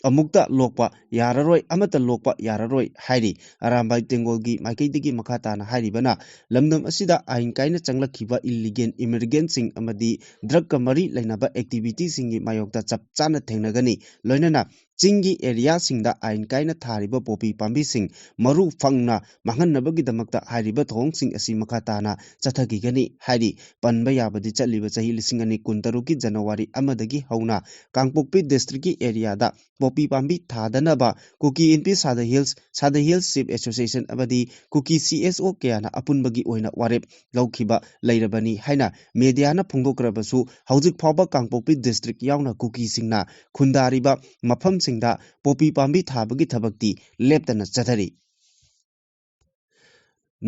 ꯑꯃꯨꯛꯇ ꯂꯣꯛꯄ ꯌꯥꯔꯔꯣꯏ, ꯑꯃꯠꯇ ꯂꯣꯛꯄ ꯌꯥꯔꯔꯣꯏ ꯍꯥꯏꯔꯤ꯫ ꯑꯔꯥꯝꯕꯥꯏ ꯇꯦꯡꯒꯣꯜꯒꯤ ꯃꯥꯏꯀꯩꯗꯒꯤ ꯃꯈꯥ ꯇꯥꯅ ꯍꯥꯏꯔꯤꯕꯅ, ꯂꯝꯗꯝ ꯑꯁꯤꯗ ꯑꯥꯏꯟ ꯀꯥꯏꯅ ꯆꯪꯂꯛꯈꯤꯕ illegal immigrantꯁꯤꯡ ꯑꯃꯗꯤ drugꯀ ꯃꯔꯤ ꯂꯩꯅꯕ activityꯁꯤꯡꯒꯤ ꯃꯥꯌꯣꯛꯇ ꯆꯞ ꯆꯥꯅ ꯊꯦꯡꯅꯒꯅꯤ꯫ ꯂꯣꯏꯅꯅ ꯆꯤꯡꯒꯤ ꯑꯦꯔꯤꯌꯥꯁꯤꯡꯗ ꯑꯥꯏꯟ ꯀꯥꯏꯅ ꯊꯥꯔꯤꯕ ꯄꯣꯄꯤ ꯄꯥꯝꯕꯤꯁꯤꯡ ꯃꯔꯨ ꯐꯪꯅ ꯃꯥꯡꯍꯟꯅꯕꯒꯤꯗꯃꯛꯇ ꯍꯥꯏꯔꯤꯕ ꯊꯧꯑꯣꯡꯁꯤꯡ ꯑꯁꯤ ꯃꯈꯥ ꯇꯥꯅ ꯆꯠꯊꯈꯤꯒꯅꯤ ꯍꯥꯏꯔꯤ꯫ ꯄꯟꯕ ꯌꯥꯕꯗꯤ, ꯆꯠꯂꯤꯕ ꯆꯍꯤ ꯂꯤꯁꯤꯡ ꯑꯅꯤ ꯀꯨꯟꯇꯔꯨꯛꯀꯤ ꯖꯅꯋꯥꯔꯤ ꯑꯃꯗꯒꯤ ꯍꯧꯅ ꯀꯥꯡꯄꯣꯛꯄꯤ ꯗꯤꯁꯇ꯭ꯔꯤꯛꯀꯤ ꯑꯦꯔꯤꯌꯥꯗ ꯄꯣꯄꯤ ꯄꯥꯝꯕꯤ ꯊꯥꯗꯅꯕ ꯀꯨꯀꯤ ꯏꯟꯄꯤ ꯁꯥꯗ ꯍꯤꯜꯁ, ꯁꯥꯗ ꯍꯤꯜꯁ ꯆꯤꯐ ꯑꯦꯁꯣꯁꯤꯌꯦꯁꯟ ꯑꯃꯗꯤ ꯀꯨꯀꯤ ꯁꯤ ꯑꯦꯁ ꯑꯣ ꯀꯌꯥꯅ ꯑꯄꯨꯟꯕꯒꯤ ꯑꯣꯏꯅ ꯋꯥꯔꯦꯞ ꯂꯧꯈꯤꯕ ꯂꯩꯔꯕꯅꯤ ꯍꯥꯏꯅ ꯃꯦꯗꯤꯌꯥꯅ ꯐꯣꯡꯗꯣꯛꯈ꯭ꯔꯕꯁꯨ, ꯍꯧꯖꯤꯛ ꯐꯥꯎꯕ ꯀꯥꯡꯄꯣꯛꯄꯤ ꯗꯤꯁꯇ꯭ꯔꯤꯛ ꯌꯥꯎꯅ ꯀꯨꯀꯤꯁꯤꯡꯅ ꯈꯨꯟꯗꯥꯔꯤꯕ ꯃꯐꯝꯁꯤꯡꯗ ꯄꯣꯄꯤ ꯄꯥꯝꯕꯤ ꯊꯥꯕꯒꯤ ꯊꯕꯛꯇꯤ ꯂꯦꯞꯇꯅ ꯆꯠꯊꯔꯤ꯫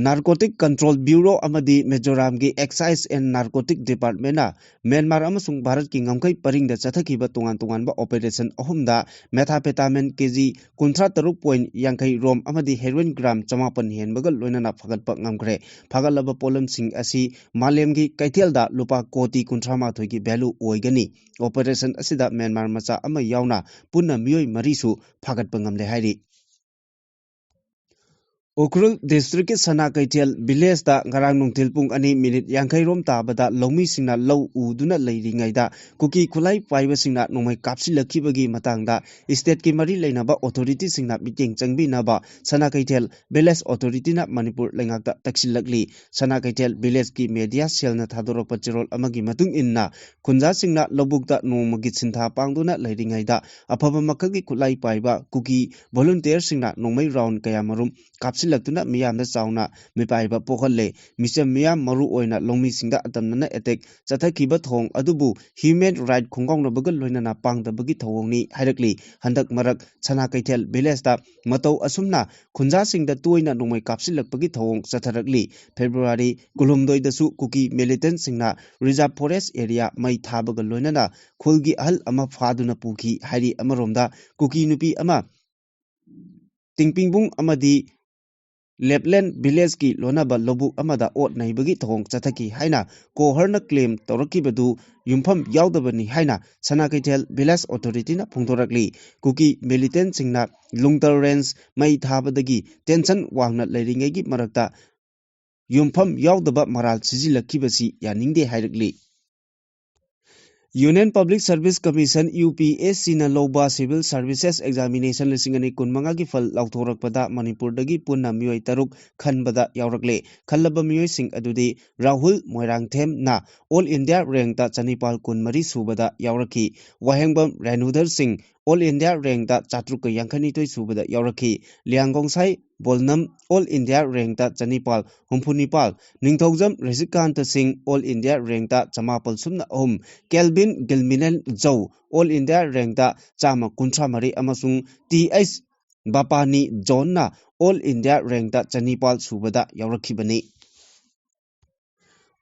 ꯅꯥꯔꯀꯣꯇꯤꯛ ꯀꯟꯇ꯭ꯔꯣꯜ ꯕ꯭ꯌꯨꯔꯣ ꯑꯃꯗꯤ ꯃꯤꯖꯣꯔꯥꯝꯒꯤ ꯑꯦꯛꯁꯥꯏꯖ ꯑꯦꯟ ꯅꯥꯔꯀꯣꯇꯤꯛ ꯗꯤꯄꯥꯔꯠꯃꯦꯟꯅ ꯃ꯭ꯌꯥꯟꯃꯥꯔ ꯑꯃꯁꯨꯡ ꯚꯥꯔꯠꯀꯤ ꯉꯝꯈꯩ ꯄꯔꯤꯡꯗ ꯆꯠꯊꯈꯤꯕ ꯇꯣꯉꯥꯟ ꯇꯣꯉꯥꯟꯕ ꯑꯣꯄꯔꯦꯁꯟ ꯑꯍꯨꯝꯗ methamphetamine ꯀꯦꯖꯤ ꯀꯨꯟꯊ꯭ꯔꯥ ꯇꯔꯨꯛ ꯄꯣꯏꯟ ꯌꯥꯡꯈꯩ ꯔꯣꯝ ꯑꯃꯗꯤ heroin gram ꯆꯃꯥꯄꯟ ꯍꯦꯟꯕꯒ ꯂꯣꯏꯅꯅ ꯐꯥꯒꯠꯄ ꯉꯝꯈ꯭ꯔꯦ꯫ ꯐꯥꯒꯠꯂꯕ ꯄꯣꯠꯂꯝꯁꯤꯡ ꯑꯁꯤ ꯃꯥꯂꯦꯝꯒꯤ ꯀꯩꯊꯦꯜꯗ ꯂꯨꯄꯥ ꯀꯣꯇꯤ ꯀꯨꯟꯊ꯭ꯔꯥ ꯃꯥꯊꯣꯏꯒꯤ value ꯑꯣꯏꯒꯅꯤ꯫ ꯑꯣꯄꯔꯦꯁꯟ ꯑꯁꯤꯗ ꯃ꯭ꯌꯥꯟꯃꯥꯔ ꯃꯆꯥ ꯑꯃ ꯌꯥꯎꯅ ꯄꯨꯟꯅ ꯃꯤꯑꯣꯏ ꯃꯔꯤꯁꯨ ꯐꯥꯒꯠꯄ ꯉꯝꯂꯦ ꯍꯥꯏꯔꯤ꯫ ꯎꯈ꯭ꯔꯨꯜ ꯗꯤꯁꯇ꯭ꯔꯤꯛꯀꯤ ꯁꯅꯥ ꯀꯩꯊꯦꯜ ꯚꯤꯂꯦꯖꯇ ꯉꯔꯥꯡ ꯅꯨꯡꯊꯤꯜ ꯄꯨꯡ ꯑꯅꯤ ꯃꯤꯅꯤꯠ ꯌꯥꯡꯈꯩ ꯔꯣꯝ ꯇꯥꯕꯗ ꯂꯧꯃꯤꯁꯤꯡꯅ ꯂꯧ ꯎꯗꯨꯅ ꯂꯩꯔꯤꯉꯩꯗ ꯀꯨꯀꯤ ꯈꯨꯠꯂꯥꯏ ꯄꯥꯏꯕꯁꯤꯡꯅ ꯅꯣꯡꯃꯩ ꯀꯥꯞꯁꯤꯜꯂꯛꯈꯤꯕꯒꯤ ꯃꯇꯥꯡꯗ ꯏꯁꯇꯦꯠꯀꯤ ꯃꯔꯤ ꯂꯩꯅꯕ ꯑꯣꯊꯣꯔꯤꯇꯤꯁꯤꯡꯅ ꯃꯤꯠꯌꯦꯡ ꯆꯪꯕꯤꯅꯕ ꯁꯅꯥ ꯀꯩꯊꯦꯜ ꯚꯤꯂꯦꯖ ꯑꯣꯊꯣꯔꯤꯇꯤꯅ ꯃꯅꯤꯄꯨꯔ ꯂꯩꯉꯥꯛꯇ ꯇꯛꯁꯤꯜꯂꯛꯂꯤ꯫ ꯁꯅꯥ ꯀꯩꯊꯦꯜ ꯚꯤꯂꯦꯖꯀꯤ ꯃꯦꯗꯤꯌꯥ ꯁꯦꯜꯅ ꯊꯥꯗꯣꯔꯛꯄ ꯆꯦꯔꯣꯜ ꯑꯃꯒꯤ ꯃꯇꯨꯡ ꯏꯟꯅ, ꯈꯨꯟꯖꯥꯁꯤꯡꯅ ꯂꯧꯕꯨꯛꯇ ꯅꯣꯡꯃꯒꯤ ꯁꯤꯟꯊꯥ ꯄꯥꯡꯗꯨꯅ ꯂꯩꯔꯤꯉꯩꯗ ꯑꯐꯕ ꯃꯈꯜꯒꯤ ꯈꯨꯠꯂꯥꯏ ꯄꯥꯏꯕ ꯀꯨꯀꯤ ꯚꯣꯂꯨꯟꯇꯤꯌꯔꯁꯤꯡꯅ ꯅꯣꯡꯃꯩ ꯔꯥꯎꯟ ꯀꯌꯥꯃꯔꯨꯝ ꯀꯥꯞꯁꯤꯜꯂꯛꯇꯨꯅ ꯃꯤꯌꯥꯝꯗ ꯆꯥꯎꯅ ꯃꯤꯄꯥꯏꯕ ꯄꯣꯛꯍꯜꯂꯦ꯫ ꯃꯤꯆꯝ ꯃꯤꯌꯥꯝ, ꯃꯔꯨ ꯑꯣꯏꯅ ꯂꯧꯃꯤꯁꯤꯡꯗ ꯑꯇꯝꯅꯅ ꯑꯦꯇꯦꯛ ꯆꯠꯊꯈꯤꯕ ꯊꯧꯑꯣꯡ ꯑꯗꯨꯕꯨ ꯍ꯭ꯌꯨꯃꯦꯟ ꯔꯥꯏꯠ ꯈꯣꯡꯒꯥꯎꯅꯕꯒ ꯂꯣꯏꯅꯅ ꯄꯥꯡꯗꯕꯒꯤ ꯊꯧꯑꯣꯡꯅꯤ ꯍꯥꯏꯔꯛꯂꯤ꯫ ꯍꯟꯗꯛ ꯃꯔꯛ ꯁꯅꯥ ꯀꯩꯊꯦꯜ ꯚꯤꯂꯦꯖꯇ ꯃꯇꯧ ꯑꯁꯨꯝꯅ ꯈꯨꯟꯖꯥꯁꯤꯡꯗ ꯇꯣꯏꯅ ꯅꯣꯡꯃꯩ ꯀꯥꯞꯁꯤꯜꯂꯛꯄꯒꯤ ꯊꯧꯑꯣꯡ ꯆꯠꯊꯔꯛꯂꯤ꯫ ꯐꯦꯕ꯭ꯔꯨꯋꯥꯔꯤ ꯀꯨꯟꯍꯨꯝꯗꯣꯏꯗꯁꯨ ꯀꯨꯀꯤ ꯃꯤꯂꯤꯇꯦꯟꯠꯁꯤꯡꯅ ꯔꯤꯖꯥꯔꯚ ꯐꯣꯔꯦꯁ꯭ꯠ ꯑꯦꯔꯤꯌꯥ ꯃꯩ ꯊꯥꯕꯒ ꯂꯣꯏꯅꯅ ꯈꯨꯜꯒꯤ ꯑꯍꯜ ꯑꯃ ꯐꯥꯗꯨꯅ ꯄꯨꯈꯤ ꯍꯥꯏꯔꯤ꯫ ꯑꯃꯔꯣꯝꯗ, ꯀꯨꯀꯤ ꯅꯨꯄꯤ ꯑꯃ ꯇꯤꯡꯄꯤꯡꯕꯨꯡ ꯑꯃꯗꯤ ꯂꯦꯞꯂꯦꯟ ꯚꯤꯂꯦꯖꯀꯤ ꯂꯣꯟꯅꯕ ꯂꯧꯕꯨꯛ ꯑꯃꯗ ꯑꯣꯠ ꯅꯩꯕꯒꯤ ꯊꯧꯑꯣꯡ ꯆꯠꯊꯈꯤ ꯍꯥꯏꯅ ꯀꯣꯍꯔꯅ ꯀ꯭ꯂꯦꯝ ꯇꯧꯔꯛꯈꯤꯕꯗꯨ ꯌꯨꯝꯐꯝ ꯌꯥꯎꯗꯕꯅꯤ ꯍꯥꯏꯅ ꯁꯅꯥ ꯀꯩꯊꯦꯜ ꯚꯤꯂꯦꯖ ꯑꯣꯊꯣꯔꯤꯇꯤꯅ ꯐꯣꯡꯗꯣꯔꯛꯂꯤ꯫ ꯀꯨꯀꯤ ꯃꯤꯂꯤꯇꯦꯟꯠꯁꯤꯡꯅ ꯂꯨꯡꯇꯔ ꯔꯦꯟꯖ ꯃꯩ ꯊꯥꯕꯗꯒꯤ ꯇꯦꯟꯁꯟ ꯋꯥꯡꯅ ꯂꯩꯔꯤꯉꯩꯒꯤ ꯃꯔꯛꯇ ꯌꯨꯝꯐꯝ ꯌꯥꯎꯗꯕ ꯃꯔꯥꯜ ꯁꯤꯖꯤꯜꯂꯛꯈꯤꯕꯁꯤ ꯌꯥꯅꯤꯡꯗꯦ ꯍꯥꯏꯔꯛꯂꯤ꯫ Union Public Service Commission, U P S C ꯅ ꯂꯧꯕ Civil Services Examination ꯂꯤꯁꯤꯡ ꯑꯅꯤ ꯀꯨꯟꯃꯉꯥꯒꯤ ꯐꯜ ꯂꯥꯎꯊꯣꯔꯛꯄꯗ ꯃꯅꯤꯄꯨꯔꯗꯒꯤ ꯄꯨꯟꯅ ꯃꯤꯑꯣꯏ ꯇꯔꯨꯛ ꯈꯟꯕꯗ ꯌꯥꯎꯔꯛꯂꯦ꯫ ꯈꯜꯂꯕ ꯃꯤꯑꯣꯏꯁꯤꯡ ꯑꯗꯨꯗꯤ ꯔꯥꯍꯨꯜ ꯃꯣꯏꯔꯥꯡꯊꯦꯝꯅ All India Rank ꯇ ꯆꯅꯤꯄꯥꯜ ꯀꯨꯟꯃꯔꯤ ꯁꯨꯕꯗ ꯌꯥꯎꯔꯛꯈꯤ꯫ ꯋꯥꯍꯦꯡꯕꯝ ꯔꯦꯅꯨꯙꯔ ꯁꯤꯡ All India Rank ꯇ ꯆꯥꯇ꯭ꯔꯨꯛꯀ ꯌꯥꯡꯈꯩꯅꯤꯊꯣꯏ ꯁꯨꯕꯗ ꯌꯥꯎꯔꯛꯈꯤ꯫ ꯂꯤꯌꯥꯡꯒꯣꯡꯁꯥꯏ ꯕꯣꯜꯅꯝ All India Rank ꯇ ꯆꯅꯤꯄꯥꯜ ꯍꯨꯝꯐꯨꯅꯤꯄꯥꯜ, ꯅꯤꯡꯊꯧꯖꯝ ꯔꯤꯖꯤꯀꯥꯟꯇ ꯁꯤꯡ All India Rank ꯇ ꯆꯃꯥꯄꯜ ꯁꯨꯞꯅ ꯑꯍꯨꯝ, Kelvin Gilminen Zou All India Rank ꯇ ꯆꯥꯝꯃ ꯀꯨꯟꯊ꯭ꯔꯥ ꯃꯔꯤ ꯑꯃꯁꯨꯡ ꯇꯤ ꯑꯩꯆ ꯕꯥꯄꯥꯅꯤ ꯖꯣꯟꯅ All India Rank ꯇ ꯆꯅꯤꯄꯥꯜ ꯁꯨꯕꯗ ꯌꯥꯎꯔꯛꯈꯤꯕꯅꯤ꯫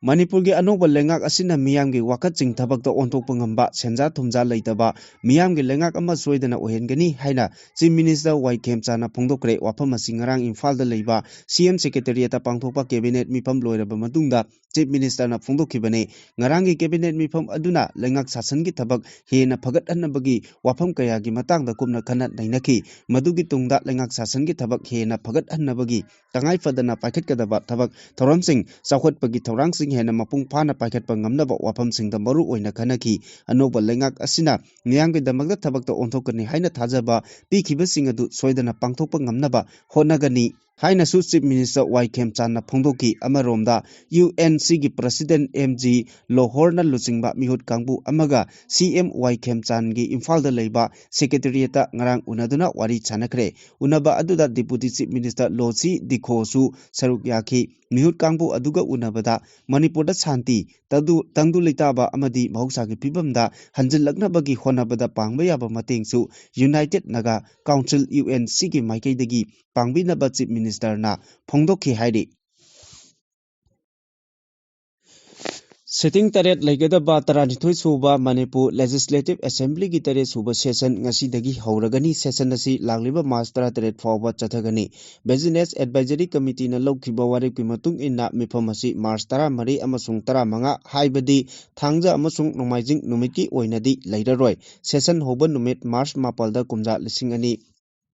ꯃꯅꯤꯄꯨꯔꯒꯤ ꯑꯅꯧꯕ ꯂꯩꯉꯥꯛ ꯑꯁꯤꯅ ꯃꯤꯌꯥꯝꯒꯤ ꯋꯥꯀꯠꯁꯤꯡ ꯊꯕꯛꯇ ꯑꯣꯟꯊꯣꯛꯄ ꯉꯝꯕ, ꯁꯦꯟꯖꯥ ꯊꯨꯝꯖꯥ ꯂꯩꯇꯕ ꯃꯤꯌꯥꯝꯒꯤ ꯂꯩꯉꯥꯛ ꯑꯃ ꯁꯣꯏꯗꯅ ꯑꯣꯏꯍꯟꯒꯅꯤ ꯍꯥꯏꯅ Chief Minister ꯋꯥꯏ ꯈꯦꯝꯆꯥꯟꯅ ꯐꯣꯡꯗꯣꯛꯈ꯭ꯔꯦ꯫ ꯋꯥꯐꯝ ꯑꯁꯤ ꯉꯔꯥꯡ ꯏꯝꯐꯥꯜꯗ ꯂꯩꯕ C M Secretariat ꯇ ꯄꯥꯡꯊꯣꯛꯄ Cabinet ꯃꯤꯐꯝ ꯂꯣꯏꯔꯕ ꯃꯇꯨꯡꯗ Chief Minister ꯅ ꯐꯣꯡꯗꯣꯛꯈꯤꯕꯅꯤ꯫ ꯉꯔꯥꯡꯒꯤ Cabinet ꯃꯤꯐꯝ ꯑꯗꯨꯅ ꯂꯩꯉꯥꯛ ꯁꯥꯁꯟꯒꯤ ꯊꯕꯛ ꯍꯦꯟꯅ ꯐꯒꯠꯍꯟꯅꯕꯒꯤ ꯋꯥꯐꯝ ꯀꯌꯥꯒꯤ ꯃꯇꯥꯡꯗ ꯀꯨꯞꯅ ꯈꯟꯅ ꯅꯩꯅꯈꯤ꯫ ꯃꯗꯨꯒꯤ ꯇꯨꯡꯗ ꯂꯩꯉꯥꯛ ꯁꯥꯁꯟꯒꯤ ꯊꯕꯛ ꯍꯦꯟꯅ ꯐꯒꯠꯍꯟꯅꯕꯒꯤ ꯇꯉꯥꯏ ꯐꯗꯅ ꯄꯥꯏꯈꯠꯀꯗꯕ ꯊꯕꯛ ꯊꯧꯔꯝꯁꯤꯡ, ꯆꯥꯎꯈꯠꯄꯒꯤ ꯊꯧꯔꯥꯡꯁꯤꯡ ꯍꯦꯟꯅ ꯃꯄꯨꯡ ꯐꯥꯅ ꯄꯥꯏꯈꯠꯄ ꯉꯝꯅꯕ ꯋꯥꯐꯝꯁꯤꯡꯗ ꯃꯔꯨ ꯑꯣꯏꯅ ꯈꯟꯅꯈꯤ꯫ ꯑꯅꯧꯕ ꯂꯩꯉꯥꯛ ꯑꯁꯤꯅ ꯃꯤꯌꯥꯝꯒꯤꯗꯃꯛꯇ ꯊꯕꯛꯇ ꯑꯣꯟꯊꯣꯛꯀꯅꯤ ꯍꯥꯏꯅ ꯊꯥꯖꯕ ꯄꯤꯈꯤꯕꯁꯤꯡ ꯑꯗꯨ ꯁꯣꯏꯗꯅ ꯄꯥꯡꯊꯣꯛꯄ ꯉꯝꯅꯕ ꯍꯣꯠꯅꯒꯅꯤ ꯍꯥꯏꯅꯁꯨ Chief Minister ꯋꯥꯏ ꯈꯦꯝꯆꯥꯟꯅ ꯐꯣꯡꯗꯣꯛꯈꯤ꯫ ꯑꯃꯔꯣꯝꯗ, U N C ꯒꯤ President M G ꯂꯣꯍꯣꯔꯅ ꯂꯨꯆꯤꯡꯕ ꯃꯤꯍꯨꯠ ꯀꯥꯡꯕꯨ ꯑꯃꯒ C M ꯋꯥꯏ ꯈꯦꯝꯆꯥꯟꯒꯤ ꯏꯝꯐꯥꯜꯗ ꯂꯩꯕ Secretariat ꯇ ꯉꯔꯥꯡ ꯎꯅꯗꯨꯅ ꯋꯥꯔꯤ ꯁꯥꯟꯅꯈ꯭ꯔꯦ꯫ ꯎꯅꯕ ꯑꯗꯨꯗ Deputy Chief Minister ꯂꯣ ꯁꯤ ꯗꯤꯈꯣꯁꯨ ꯁꯔꯨꯛ ꯌꯥꯈꯤ꯫ ꯃꯤꯍꯨꯠ ꯀꯥꯡꯕꯨ ꯑꯗꯨꯒ ꯎꯅꯕꯗ ꯃꯅꯤꯄꯨꯔꯗ ꯁꯥꯟꯇꯤ, ꯇꯪꯗꯨ, ꯇꯪꯗꯨ ꯂꯩꯇꯥꯕ ꯑꯃꯗꯤ ꯃꯍꯧꯁꯥꯒꯤ ꯐꯤꯕꯝꯗ ꯍꯟꯖꯤꯜꯂꯛꯅꯕꯒꯤ ꯍꯣꯠꯅꯕꯗ ꯄꯥꯡꯕ ꯌꯥꯕ ꯃꯇꯦꯡꯁꯨ United Naga Council, U N C ꯒꯤ ꯃꯥꯏꯀꯩꯗꯒꯤ ꯄꯥꯡꯕꯤꯅꯕ Chief Minister ꯅ ꯐꯣꯡꯗꯣꯛꯈꯤ ꯍꯥꯏꯔꯤ꯫ Sitting ꯇꯔꯦꯠ ꯂꯩꯒꯗꯕ ꯇꯔꯥꯅꯤꯊꯣꯏ ꯁꯨꯕ ꯃꯅꯤꯄꯨꯔ Legislative Assembly ꯒꯤ ꯇꯔꯦꯠ ꯁꯨꯕ session ꯉꯁꯤꯗꯒꯤ ꯍꯧꯔꯒꯅꯤ꯫ Session ꯑꯁꯤ ꯂꯥꯛꯂꯤꯕ March ꯇꯔꯥꯇꯔꯦꯠ ꯐꯥꯎꯕ ꯆꯠꯊꯒꯅꯤ꯫ Business Advisory Committee ꯅ ꯂꯧꯈꯤꯕ ꯋꯥꯔꯦꯞꯀꯤ ꯃꯇꯨꯡ ꯏꯟꯅ ꯃꯤꯐꯝ ꯑꯁꯤ March ꯇꯔꯥꯃꯔꯤ ꯑꯃꯁꯨꯡ ꯇꯔꯥꯃꯉꯥ, ꯍꯥꯏꯕꯗꯤ ꯊꯥꯡꯖ ꯑꯃꯁꯨꯡ ꯅꯣꯡꯃꯥꯏꯖꯤꯡ ꯅꯨꯃꯤꯠꯀꯤ ꯑꯣꯏꯅꯗꯤ ꯂꯩꯔꯔꯣꯏ꯫ Session ꯍꯧꯕ ꯅꯨꯃꯤꯠ March ꯃꯥꯄꯜꯗ ꯀꯨꯝꯖꯥ ꯂꯤꯁꯤꯡ ꯑꯅꯤ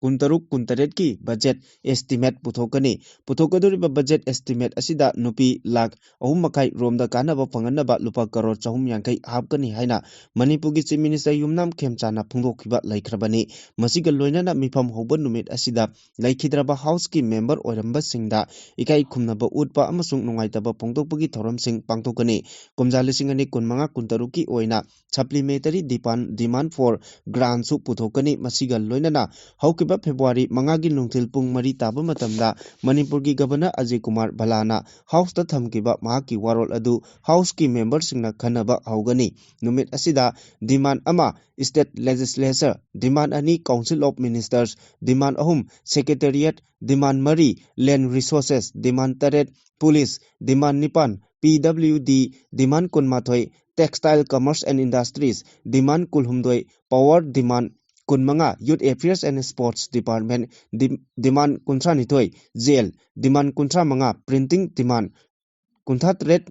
ꯀꯨꯟꯇꯔꯨꯛ ꯀꯨꯟꯇꯔꯦꯠꯀꯤ ꯕꯖꯦꯠ ꯑꯦꯁꯇꯤꯃꯦꯠ ꯄꯨꯊꯣꯛꯀꯅꯤ꯫ ꯄꯨꯊꯣꯛꯀꯗꯧꯔꯤꯕ ꯕꯖꯦꯠ ꯑꯦꯁꯇꯤꯃꯦꯠ ꯑꯁꯤꯗ ꯅꯨꯄꯤ ꯂꯥꯈ ꯑꯍꯨꯝ ꯃꯈꯥꯏ ꯔꯣꯝꯗ ꯀꯥꯟꯅꯕ ꯐꯪꯍꯟꯅꯕ ꯂꯨꯄꯥ ꯀꯔꯣꯔ ꯆꯍꯨꯝ ꯌꯥꯡꯈꯩ ꯍꯥꯞꯀꯅꯤ ꯍꯥꯏꯅ ꯃꯅꯤꯄꯨꯔꯒꯤ ꯆꯤꯐ ꯃꯤꯅꯤꯁꯇꯔ ꯌꯨꯝꯅꯥꯝ ꯈꯦꯝꯆꯥꯟꯅ ꯐꯣꯡꯗꯣꯛꯈꯤꯕ ꯂꯩꯈ꯭ꯔꯕꯅꯤ꯫ ꯃꯁꯤꯒ ꯂꯣꯏꯅꯅ ꯃꯤꯐꯝ ꯍꯧꯕ ꯅꯨꯃꯤꯠ ꯑꯁꯤꯗ ꯂꯩꯈꯤꯗ꯭ꯔꯕ ꯍꯥꯎꯁꯀꯤ ꯃꯦꯝꯕꯔ ꯑꯣꯏꯔꯝꯕꯁꯤꯡꯗ ꯏꯀꯥꯏ ꯈꯨꯝꯅꯕ ꯎꯠꯄ ꯑꯃꯁꯨꯡ ꯅꯨꯡꯉꯥꯏꯇꯕ ꯐꯣꯡꯗꯣꯛꯄꯒꯤ ꯊꯧꯔꯝꯁꯤꯡ ꯄꯥꯡꯊꯣꯛꯀꯅꯤ꯫ ꯀꯨꯝꯖꯥ ꯂꯤꯁꯤꯡ ꯑꯅꯤ ꯀꯨꯟꯃꯉꯥ ꯀꯨꯟꯇꯔꯨꯛꯀꯤ ꯑꯣꯏꯅ supplementary demand, demand for grantꯁꯨ ꯄꯨꯊꯣꯛꯀꯅꯤ꯫ ꯃꯁꯤꯒ ꯂꯣꯏꯅꯅ ꯍꯧꯈꯤꯕ ꯐꯦꯕ꯭ꯔꯨꯋꯥꯔꯤ ꯃꯉꯥꯒꯤ ꯅꯨꯡꯊꯤꯜ ꯄꯨꯡ ꯃꯔꯤ ꯇꯥꯕ ꯃꯇꯝꯗ ꯃꯅꯤꯄꯨꯔꯒꯤ ꯒꯕꯔꯅꯔ ꯑꯖꯌ ꯀꯨꯃꯥꯔ ꯚꯜꯂꯥꯅ ꯍꯥꯎꯁꯇ ꯊꯝꯈꯤꯕ ꯃꯍꯥꯛꯀꯤ ꯋꯥꯔꯣꯜ ꯑꯗꯨ ꯍꯥꯎꯁꯀꯤ ꯃꯦꯝꯕꯔꯁꯤꯡꯅ ꯈꯟꯅꯕ ꯍꯧꯒꯅꯤ꯫ ꯅꯨꯃꯤꯠ ꯑꯁꯤꯗ demand ꯑꯃ state legislature, demand ꯑꯅꯤ council of ministers, demand ꯑꯍꯨꯝ secretariat, demand ꯃꯔꯤ land resources, demand ꯇꯔꯦꯠ police, demand ꯅꯤꯄꯥꯟ P W D, demand ꯀꯨꯟꯃꯥꯊꯣꯏ textile commerce and industries, demand ꯀꯨꯟꯍꯨꯝꯗꯣꯏ power, demand ꯀꯨꯟꯃꯉꯥ youth affairs and sports department, demand ꯀꯨꯟꯊ꯭ꯔꯥꯅꯤꯊꯣꯏ jail, demand ꯀꯨꯟꯊ꯭ꯔꯥꯃꯉꯥ printing, demand ꯀꯨꯟꯊ꯭ꯔꯥꯇꯔꯦꯠ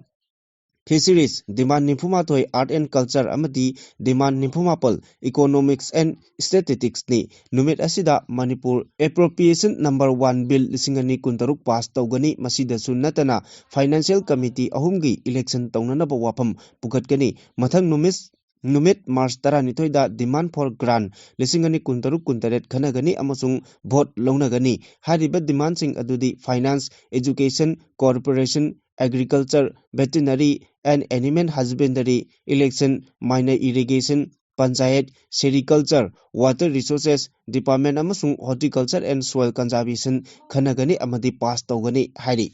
fisheries, demand ꯅꯤꯐꯨꯃꯥꯊꯣꯏ art and culture ꯑꯃꯗꯤ demand ꯅꯤꯐꯨꯃꯥꯄꯜ economics and statisticsꯅꯤ꯫ ꯅꯨꯃꯤꯠ ꯑꯁꯤꯗ Manipur appropriation number one bill ꯂꯤꯁꯤꯡ ꯑꯅꯤ ꯀꯨꯟꯇꯔꯨꯛ pass ꯇꯧꯒꯅꯤ꯫ ꯃꯁꯤꯗꯁꯨ ꯅꯠꯇꯅ financial committee ꯑꯍꯨꯝꯒꯤ election ꯇꯧꯅꯅꯕ ꯋꯥꯐꯝ ꯄꯨꯈꯠꯀꯅꯤ꯫ ꯃꯊꯪ ꯅꯨꯃꯤꯠ, ꯅꯨꯃꯤꯠ ꯃꯥꯔꯆ ꯇꯔꯥꯅꯤꯊꯣꯏꯗ demand for grant ꯂꯤꯁꯤꯡ ꯑꯅꯤ ꯀꯨꯟꯇꯔꯨꯛ ꯀꯨꯟꯇꯔꯦꯠ ꯈꯟꯅꯒꯅꯤ ꯑꯃꯁꯨꯡ vote ꯂꯧꯅꯒꯅꯤ꯫ ꯍꯥꯏꯔꯤꯕ demandꯁꯤꯡ ꯑꯗꯨꯗꯤ finance, education, corporation, agriculture, veterinary and animal husbandry, election, minor irrigation, panchayat, sericulture, water resources department ꯑꯃꯁꯨꯡ horticulture and soil conservation ꯈꯟꯅꯒꯅꯤ ꯑꯃꯗꯤ pass ꯇꯧꯒꯅꯤ ꯍꯥꯏꯔꯤ꯫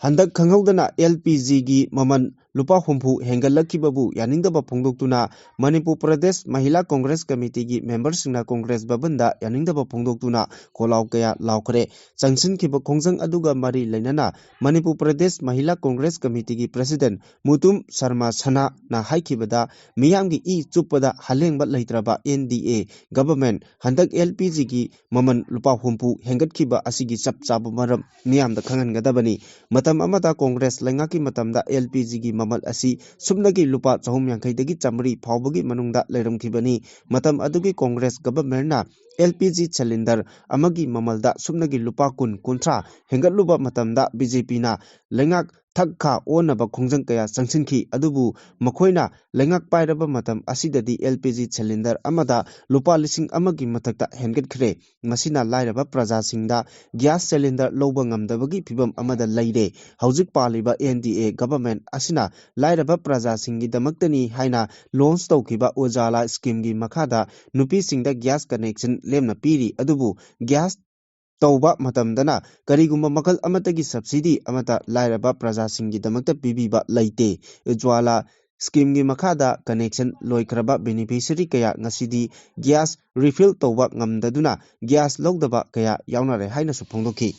ꯍꯟꯗꯛ ꯈꯪꯍꯧꯗꯅ L P Gꯒꯤ ꯃꯃꯜ ꯂꯨꯄꯥ ꯍꯨꯝꯐꯨ ꯍꯦꯟꯒꯠꯂꯛꯈꯤꯕꯕꯨ ꯌꯥꯅꯤꯡꯗꯕ ꯐꯣꯡꯗꯣꯛꯇꯨꯅ ꯃꯅꯤꯄꯨꯔ ꯄ꯭ꯔꯗꯦꯁ ꯃꯍꯤꯂꯥ ꯀꯣꯡꯒ꯭ꯔꯦꯁ ꯀꯃꯤꯇꯤꯒꯤ ꯃꯦꯝꯕꯔꯁꯤꯡꯅ ꯀꯣꯡꯒ꯭ꯔꯦꯁ ꯚꯕꯟꯗ ꯌꯥꯅꯤꯡꯗꯕ ꯐꯣꯡꯗꯣꯛꯇꯨꯅ ꯈꯣꯜꯂꯥꯎ ꯀꯌꯥ ꯂꯥꯎꯈ꯭ꯔꯦ꯫ ꯆꯪꯁꯤꯟꯈꯤꯕ ꯈꯣꯡꯖꯪ ꯑꯗꯨꯒ ꯃꯔꯤ ꯂꯩꯅꯅ ꯃꯅꯤꯄꯨꯔ ꯄ꯭ꯔꯗꯦꯁ ꯃꯍꯤꯂꯥ ꯀꯣꯡꯒ꯭ꯔꯦꯁ ꯀꯃꯤꯇꯤꯒꯤ ꯄ꯭ꯔꯁꯤꯗꯦꯟ ꯃꯨꯇꯨꯝ ꯁꯔꯃ ꯁꯅꯥꯅ ꯍꯥꯏꯈꯤꯕꯗ, ꯃꯤꯌꯥꯝꯒꯤ ꯏ ꯆꯨꯞꯄꯗ ꯍꯂꯦꯡꯕ ꯂꯩꯇ꯭ꯔꯕ N D A government ꯍꯟꯗꯛ L P Gꯒꯤ ꯃꯃꯜ ꯂꯨꯄꯥ ꯍꯨꯝꯐꯨ ꯍꯦꯟꯒꯠꯈꯤꯕ ꯑꯁꯤꯒꯤ ꯆꯞ ꯆꯥꯕ ꯃꯔꯝ ꯃꯤꯌꯥꯝꯗ ꯈꯪꯍꯟꯒꯗꯕꯅꯤ꯫ ꯃꯇꯝ ꯑꯃꯗ ꯀꯣꯡꯒ꯭ꯔꯦꯁ ꯂꯩꯉꯥꯛꯀꯤ ꯃꯇꯝꯗ L P Gꯒꯤ ꯃꯃꯜ ꯑꯁꯤ ꯁꯨꯞꯅꯒꯤ ꯂꯨꯄꯥ ꯆꯍꯨꯝ ꯌꯥꯡꯈꯩꯗꯒꯤ ꯆꯥꯃꯔꯤ ꯐꯥꯎꯕꯒꯤ ꯃꯅꯨꯡꯗ ꯂꯩꯔꯝꯈꯤꯕꯅꯤ꯫ ꯃꯇꯝ ꯑꯗꯨꯒꯤ Congress ꯒꯚꯔꯟꯃꯦꯟꯠꯅ L P G cylinder ꯑꯃꯒꯤ ꯃꯃꯜꯗ ꯁꯨꯞꯅꯒꯤ ꯂꯨꯄꯥ ꯀꯨꯟ, ꯀꯨꯟꯊ꯭ꯔꯥ ꯍꯦꯟꯒꯠꯂꯨꯕ ꯃꯇꯝꯗ B J Pꯅ ꯂꯩꯉꯥꯛ ꯊꯛ ꯈꯥ ꯑꯣꯟꯅꯕ ꯈꯣꯡꯖꯪ ꯀꯌꯥ ꯆꯪꯁꯤꯟꯈꯤ꯫ ꯑꯗꯨꯕꯨ ꯃꯈꯣꯏꯅ ꯂꯩꯉꯥꯛ ꯄꯥꯏꯔꯕ ꯃꯇꯝ ꯑꯁꯤꯗꯗꯤ L P G cylinder ꯑꯃꯗ ꯂꯨꯄꯥ ꯂꯤꯁꯤꯡ ꯑꯃꯒꯤ ꯃꯊꯛꯇ ꯍꯦꯟꯒꯠꯈ꯭ꯔꯦ꯫ ꯃꯁꯤꯅ ꯂꯥꯏꯔꯕ ꯄ꯭ꯔꯖꯥꯁꯤꯡꯗ gas cylinder ꯂꯧꯕ ꯉꯝꯗꯕꯒꯤ ꯐꯤꯚꯝ ꯑꯃꯗ ꯂꯩꯔꯦ꯫ ꯍꯧꯖꯤꯛ ꯄꯥꯜꯂꯤꯕ N D A government ꯑꯁꯤꯅ ꯂꯥꯏꯔꯕ ꯄ꯭ꯔꯖꯥꯁꯤꯡꯒꯤꯗꯃꯛꯇꯅꯤ ꯍꯥꯏꯅ launch ꯇꯧꯈꯤꯕ Ujjwala schemeꯒꯤ ꯃꯈꯥꯗ ꯅꯨꯄꯤꯁꯤꯡꯗ gas connection ꯂꯦꯝꯅ ꯄꯤꯔꯤ꯫ ꯑꯗꯨꯕꯨ gas ꯇꯧꯕ ꯃꯇꯝꯗꯅ ꯀꯔꯤꯒꯨꯝꯕ ꯃꯈꯜ ꯑꯃꯠꯇꯒꯤ subsidy ꯑꯃꯠꯇ ꯂꯥꯏꯔꯕ ꯄ꯭ꯔꯖꯥꯁꯤꯡꯒꯤꯗꯃꯛꯇ ꯄꯤꯕꯤꯕ ꯂꯩꯇꯦ꯫ Ujjwala schemeꯒꯤ ꯃꯈꯥꯗ connection ꯂꯣꯏꯈ꯭ꯔꯕ beneficiary ꯀꯌꯥ ꯉꯁꯤꯗꯤ gas refill ꯇꯧꯕ ꯉꯝꯗꯗꯨꯅ gas ꯂꯧꯗꯕ ꯀꯌꯥ ꯌꯥꯎꯅꯔꯦ ꯍꯥꯏꯅꯁꯨ ꯐꯣꯡꯗꯣꯛꯈꯤ꯫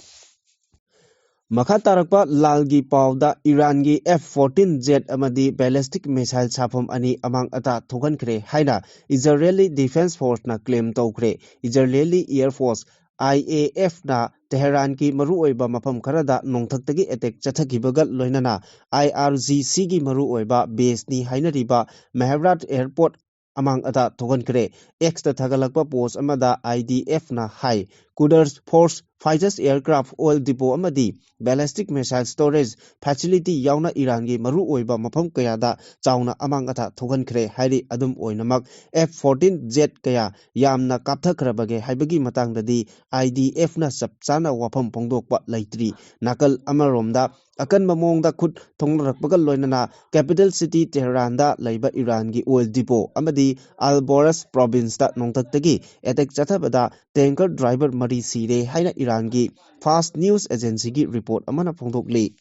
ꯃꯈꯥ ꯇꯥꯔꯛꯄ ꯂꯥꯜꯒꯤ ꯄꯥꯎꯗ, ꯏꯔꯥꯟꯒꯤ F fourteen jet ꯑꯃꯗꯤ ballistic missile ꯁꯥꯐꯝ ꯑꯅꯤ ꯑꯃꯥꯡ ꯑꯇꯥ ꯊꯣꯛꯍꯟꯈ꯭ꯔꯦ ꯍꯥꯏꯅ Israeli Defense Forceꯅ claim ꯇꯧꯈ꯭ꯔꯦ꯫ Israeli Air Force, I A Fꯅ ꯇꯦꯍꯔꯥꯟꯒꯤ ꯃꯔꯨꯑꯣꯏꯕ ꯃꯐꯝ ꯈꯔꯗ ꯅꯣꯡꯊꯛꯇꯒꯤ attack ꯆꯠꯊꯈꯤꯕꯒ ꯂꯣꯏꯅꯅ I R G Cꯒꯤ ꯃꯔꯨꯑꯣꯏꯕ baseꯅꯤ ꯍꯥꯏꯅꯔꯤꯕ ꯃꯦꯍꯔꯥꯠ airport ꯑꯃꯥꯡ ꯑꯇꯥ ꯊꯣꯛꯍꯟꯈ꯭ꯔꯦ꯫ Xꯇ ꯊꯥꯒꯠꯂꯛꯄ post ꯑꯃꯗ I D Fꯅ high, Quds Force fighters aircraft, oil depot ꯑꯃꯗꯤ ballistic missile storage facility ꯌꯥꯎꯅ ꯏꯔꯥꯟꯒꯤ ꯃꯔꯨꯑꯣꯏꯕ ꯃꯐꯝ ꯀꯌꯥꯗ ꯆꯥꯎꯅ ꯑꯃꯥꯡ ꯑꯇꯥ ꯊꯣꯛꯍꯟꯈ꯭ꯔꯦ ꯍꯥꯏꯔꯤ꯫ ꯑꯗꯨꯝ ꯑꯣꯏꯅꯃꯛ, F fourteen jet ꯀꯌꯥ ꯌꯥꯝꯅ ꯀꯥꯞꯊꯈ꯭ꯔꯕꯒꯦ ꯍꯥꯏꯕꯒꯤ ꯃꯇꯥꯡꯗꯗꯤ I D Fꯅ ꯆꯞ ꯆꯥꯅ ꯋꯥꯐꯝ ꯐꯣꯡꯗꯣꯛꯄ ꯂꯩꯇ꯭ꯔꯤ꯫ ꯅꯥꯀꯜ ꯑꯃꯔꯣꯝꯗ, ꯑꯀꯟꯕ ꯃꯑꯣꯡꯗ ꯈꯨꯠ ꯊꯣꯡꯅꯔꯛꯄꯒ ꯂꯣꯏꯅꯅ capital city ꯇꯦꯍꯔꯥꯟꯗ ꯂꯩꯕ ꯏꯔꯥꯟꯒꯤ oil depot ꯑꯃꯗꯤ ꯑꯜ ꯕꯣꯔꯁ provinceꯇ ꯅꯣꯡꯊꯛꯇꯒꯤ attack ꯆꯠꯊꯕꯗ tanker driver ꯃꯔꯤ ꯁꯤꯔꯦ ꯍꯥꯏꯅ ꯏꯔꯥꯟꯒꯤ Fars news agencyꯒꯤ report ꯑꯃꯅ ꯐꯣꯡꯗꯣꯛꯂꯤ꯫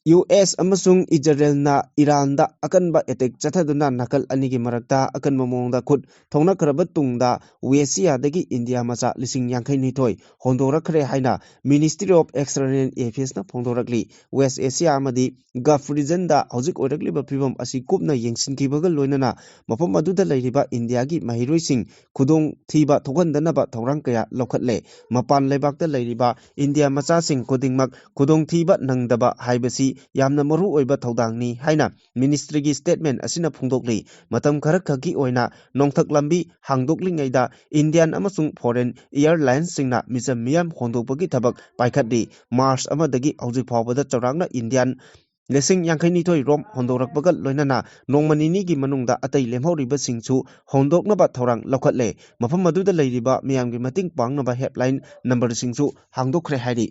U S ꯑꯃꯁꯨꯡ ꯏꯖꯔꯦꯜꯅ ꯏꯔꯥꯟꯗ ꯑꯀꯟꯕ attack ꯆꯠꯊꯗꯨꯅ ꯅꯥꯀꯜ ꯑꯅꯤꯒꯤ ꯃꯔꯛꯇ ꯑꯀꯟꯕ ꯃꯑꯣꯡꯗ ꯈꯨꯠ ꯊꯣꯡꯅꯈ꯭ꯔꯕ ꯇꯨꯡꯗ, ꯋꯦꯁ ꯑꯦꯁꯤꯌꯥꯗꯒꯤ ꯏꯟꯗꯤꯌꯥ ꯃꯆꯥ ꯂꯤꯁꯤꯡ ꯌꯥꯡꯈꯩ ꯅꯤꯊꯣꯏ ꯍꯣꯟꯗꯣꯔꯛꯈ꯭ꯔꯦ ꯍꯥꯏꯅ Ministry of External Affairsꯅ ꯐꯣꯡꯗꯣꯔꯛꯂꯤ꯫ ꯋꯦꯁ ꯑꯦꯁꯤꯌꯥ ꯑꯃꯗꯤ Gulf regionꯗ ꯍꯧꯖꯤꯛ ꯑꯣꯏꯔꯛꯂꯤꯕ ꯐꯤꯕꯝ ꯑꯁꯤ ꯀꯨꯞꯅ ꯌꯦꯡꯁꯤꯟꯈꯤꯕꯒ ꯂꯣꯏꯅꯅ, ꯃꯐꯝ ꯑꯗꯨꯗ ꯂꯩꯔꯤꯕ ꯏꯟꯗꯤꯌꯥꯒꯤ ꯃꯍꯩꯔꯣꯏꯁꯤꯡ ꯈꯨꯗꯣꯡꯊꯤꯕ ꯊꯣꯛꯍꯟꯗꯅꯕ ꯊꯧꯔꯥꯡ ꯀꯌꯥ ꯂꯧꯈꯠꯂꯦ꯫ ꯃꯄꯥꯟ ꯂꯩꯕꯥꯛꯇ ꯂꯩꯔꯤꯕ ꯏꯟꯗꯤꯌꯥ ꯃꯆꯥꯁꯤꯡ ꯈꯨꯗꯤꯡꯃꯛ ꯈꯨꯗꯣꯡꯊꯤꯕ ꯅꯪꯗꯕ ꯍꯥꯏꯕꯁꯤ ꯌꯥꯝꯅ ꯃꯔꯨ ꯑꯣꯏꯕ ꯊꯧꯗꯥꯡꯅꯤ ꯍꯥꯏꯅ ꯃꯤꯅꯤꯁꯇ꯭ꯔꯤꯒꯤ ꯁ꯭ꯇꯦꯠꯃꯦꯟ ꯑꯁꯤꯅ ꯐꯣꯡꯗꯣꯛꯂꯤ꯫ ꯃꯇꯝ ꯈꯔꯈꯛꯀꯤ ꯑꯣꯏꯅ ꯅꯣꯡꯊꯛ ꯂꯝꯕꯤ ꯍꯥꯡꯗꯣꯛꯂꯤꯉꯩꯗ ꯏꯟꯗꯤꯌꯥꯟ ꯑꯃꯁꯨꯡ ꯐꯣꯔꯦꯟ ꯑꯦꯌꯔꯂꯥꯏꯟꯁꯁꯤꯡꯅ ꯃꯤꯆꯝ ꯃꯤꯌꯥꯝ ꯍꯣꯟꯗꯣꯛꯄꯒꯤ ꯊꯕꯛ ꯄꯥꯏꯈꯠꯂꯤ꯫ ꯃꯥꯔꯆ ꯑꯃꯗꯒꯤ ꯍꯧꯖꯤꯛ ꯐꯥꯎꯕꯗ ꯆꯥꯎꯔꯥꯛꯅ ꯏꯟꯗꯤꯌꯥꯟ ꯂꯤꯁꯤꯡ ꯌꯥꯡꯈꯩꯅꯤꯊꯣꯏ ꯔꯣꯝ ꯍꯣꯟꯗꯣꯔꯛꯄꯒ ꯂꯣꯏꯅꯅ ꯅꯣꯡꯃ ꯅꯤꯅꯤꯒꯤ ꯃꯅꯨꯡꯗ ꯑꯇꯩ ꯂꯦꯝꯍꯧꯔꯤꯕꯁꯤꯡꯁꯨ ꯍꯣꯟꯗꯣꯛꯅꯕ ꯊꯧꯔꯥꯡ ꯂꯧꯈꯠꯂꯦ꯫ ꯃꯐꯝ ꯑꯗꯨꯗ ꯂꯩꯔꯤꯕ ꯃꯤꯌꯥꯝꯒꯤ ꯃꯇꯦꯡ ꯄꯥꯡꯅꯕ ꯍꯦꯜꯞꯂꯥꯏꯟ ꯅꯝꯕꯔꯁꯤꯡꯁꯨ ꯍꯥꯡꯗꯣꯛꯈ꯭ꯔꯦ ꯍꯥꯏꯔꯤ꯫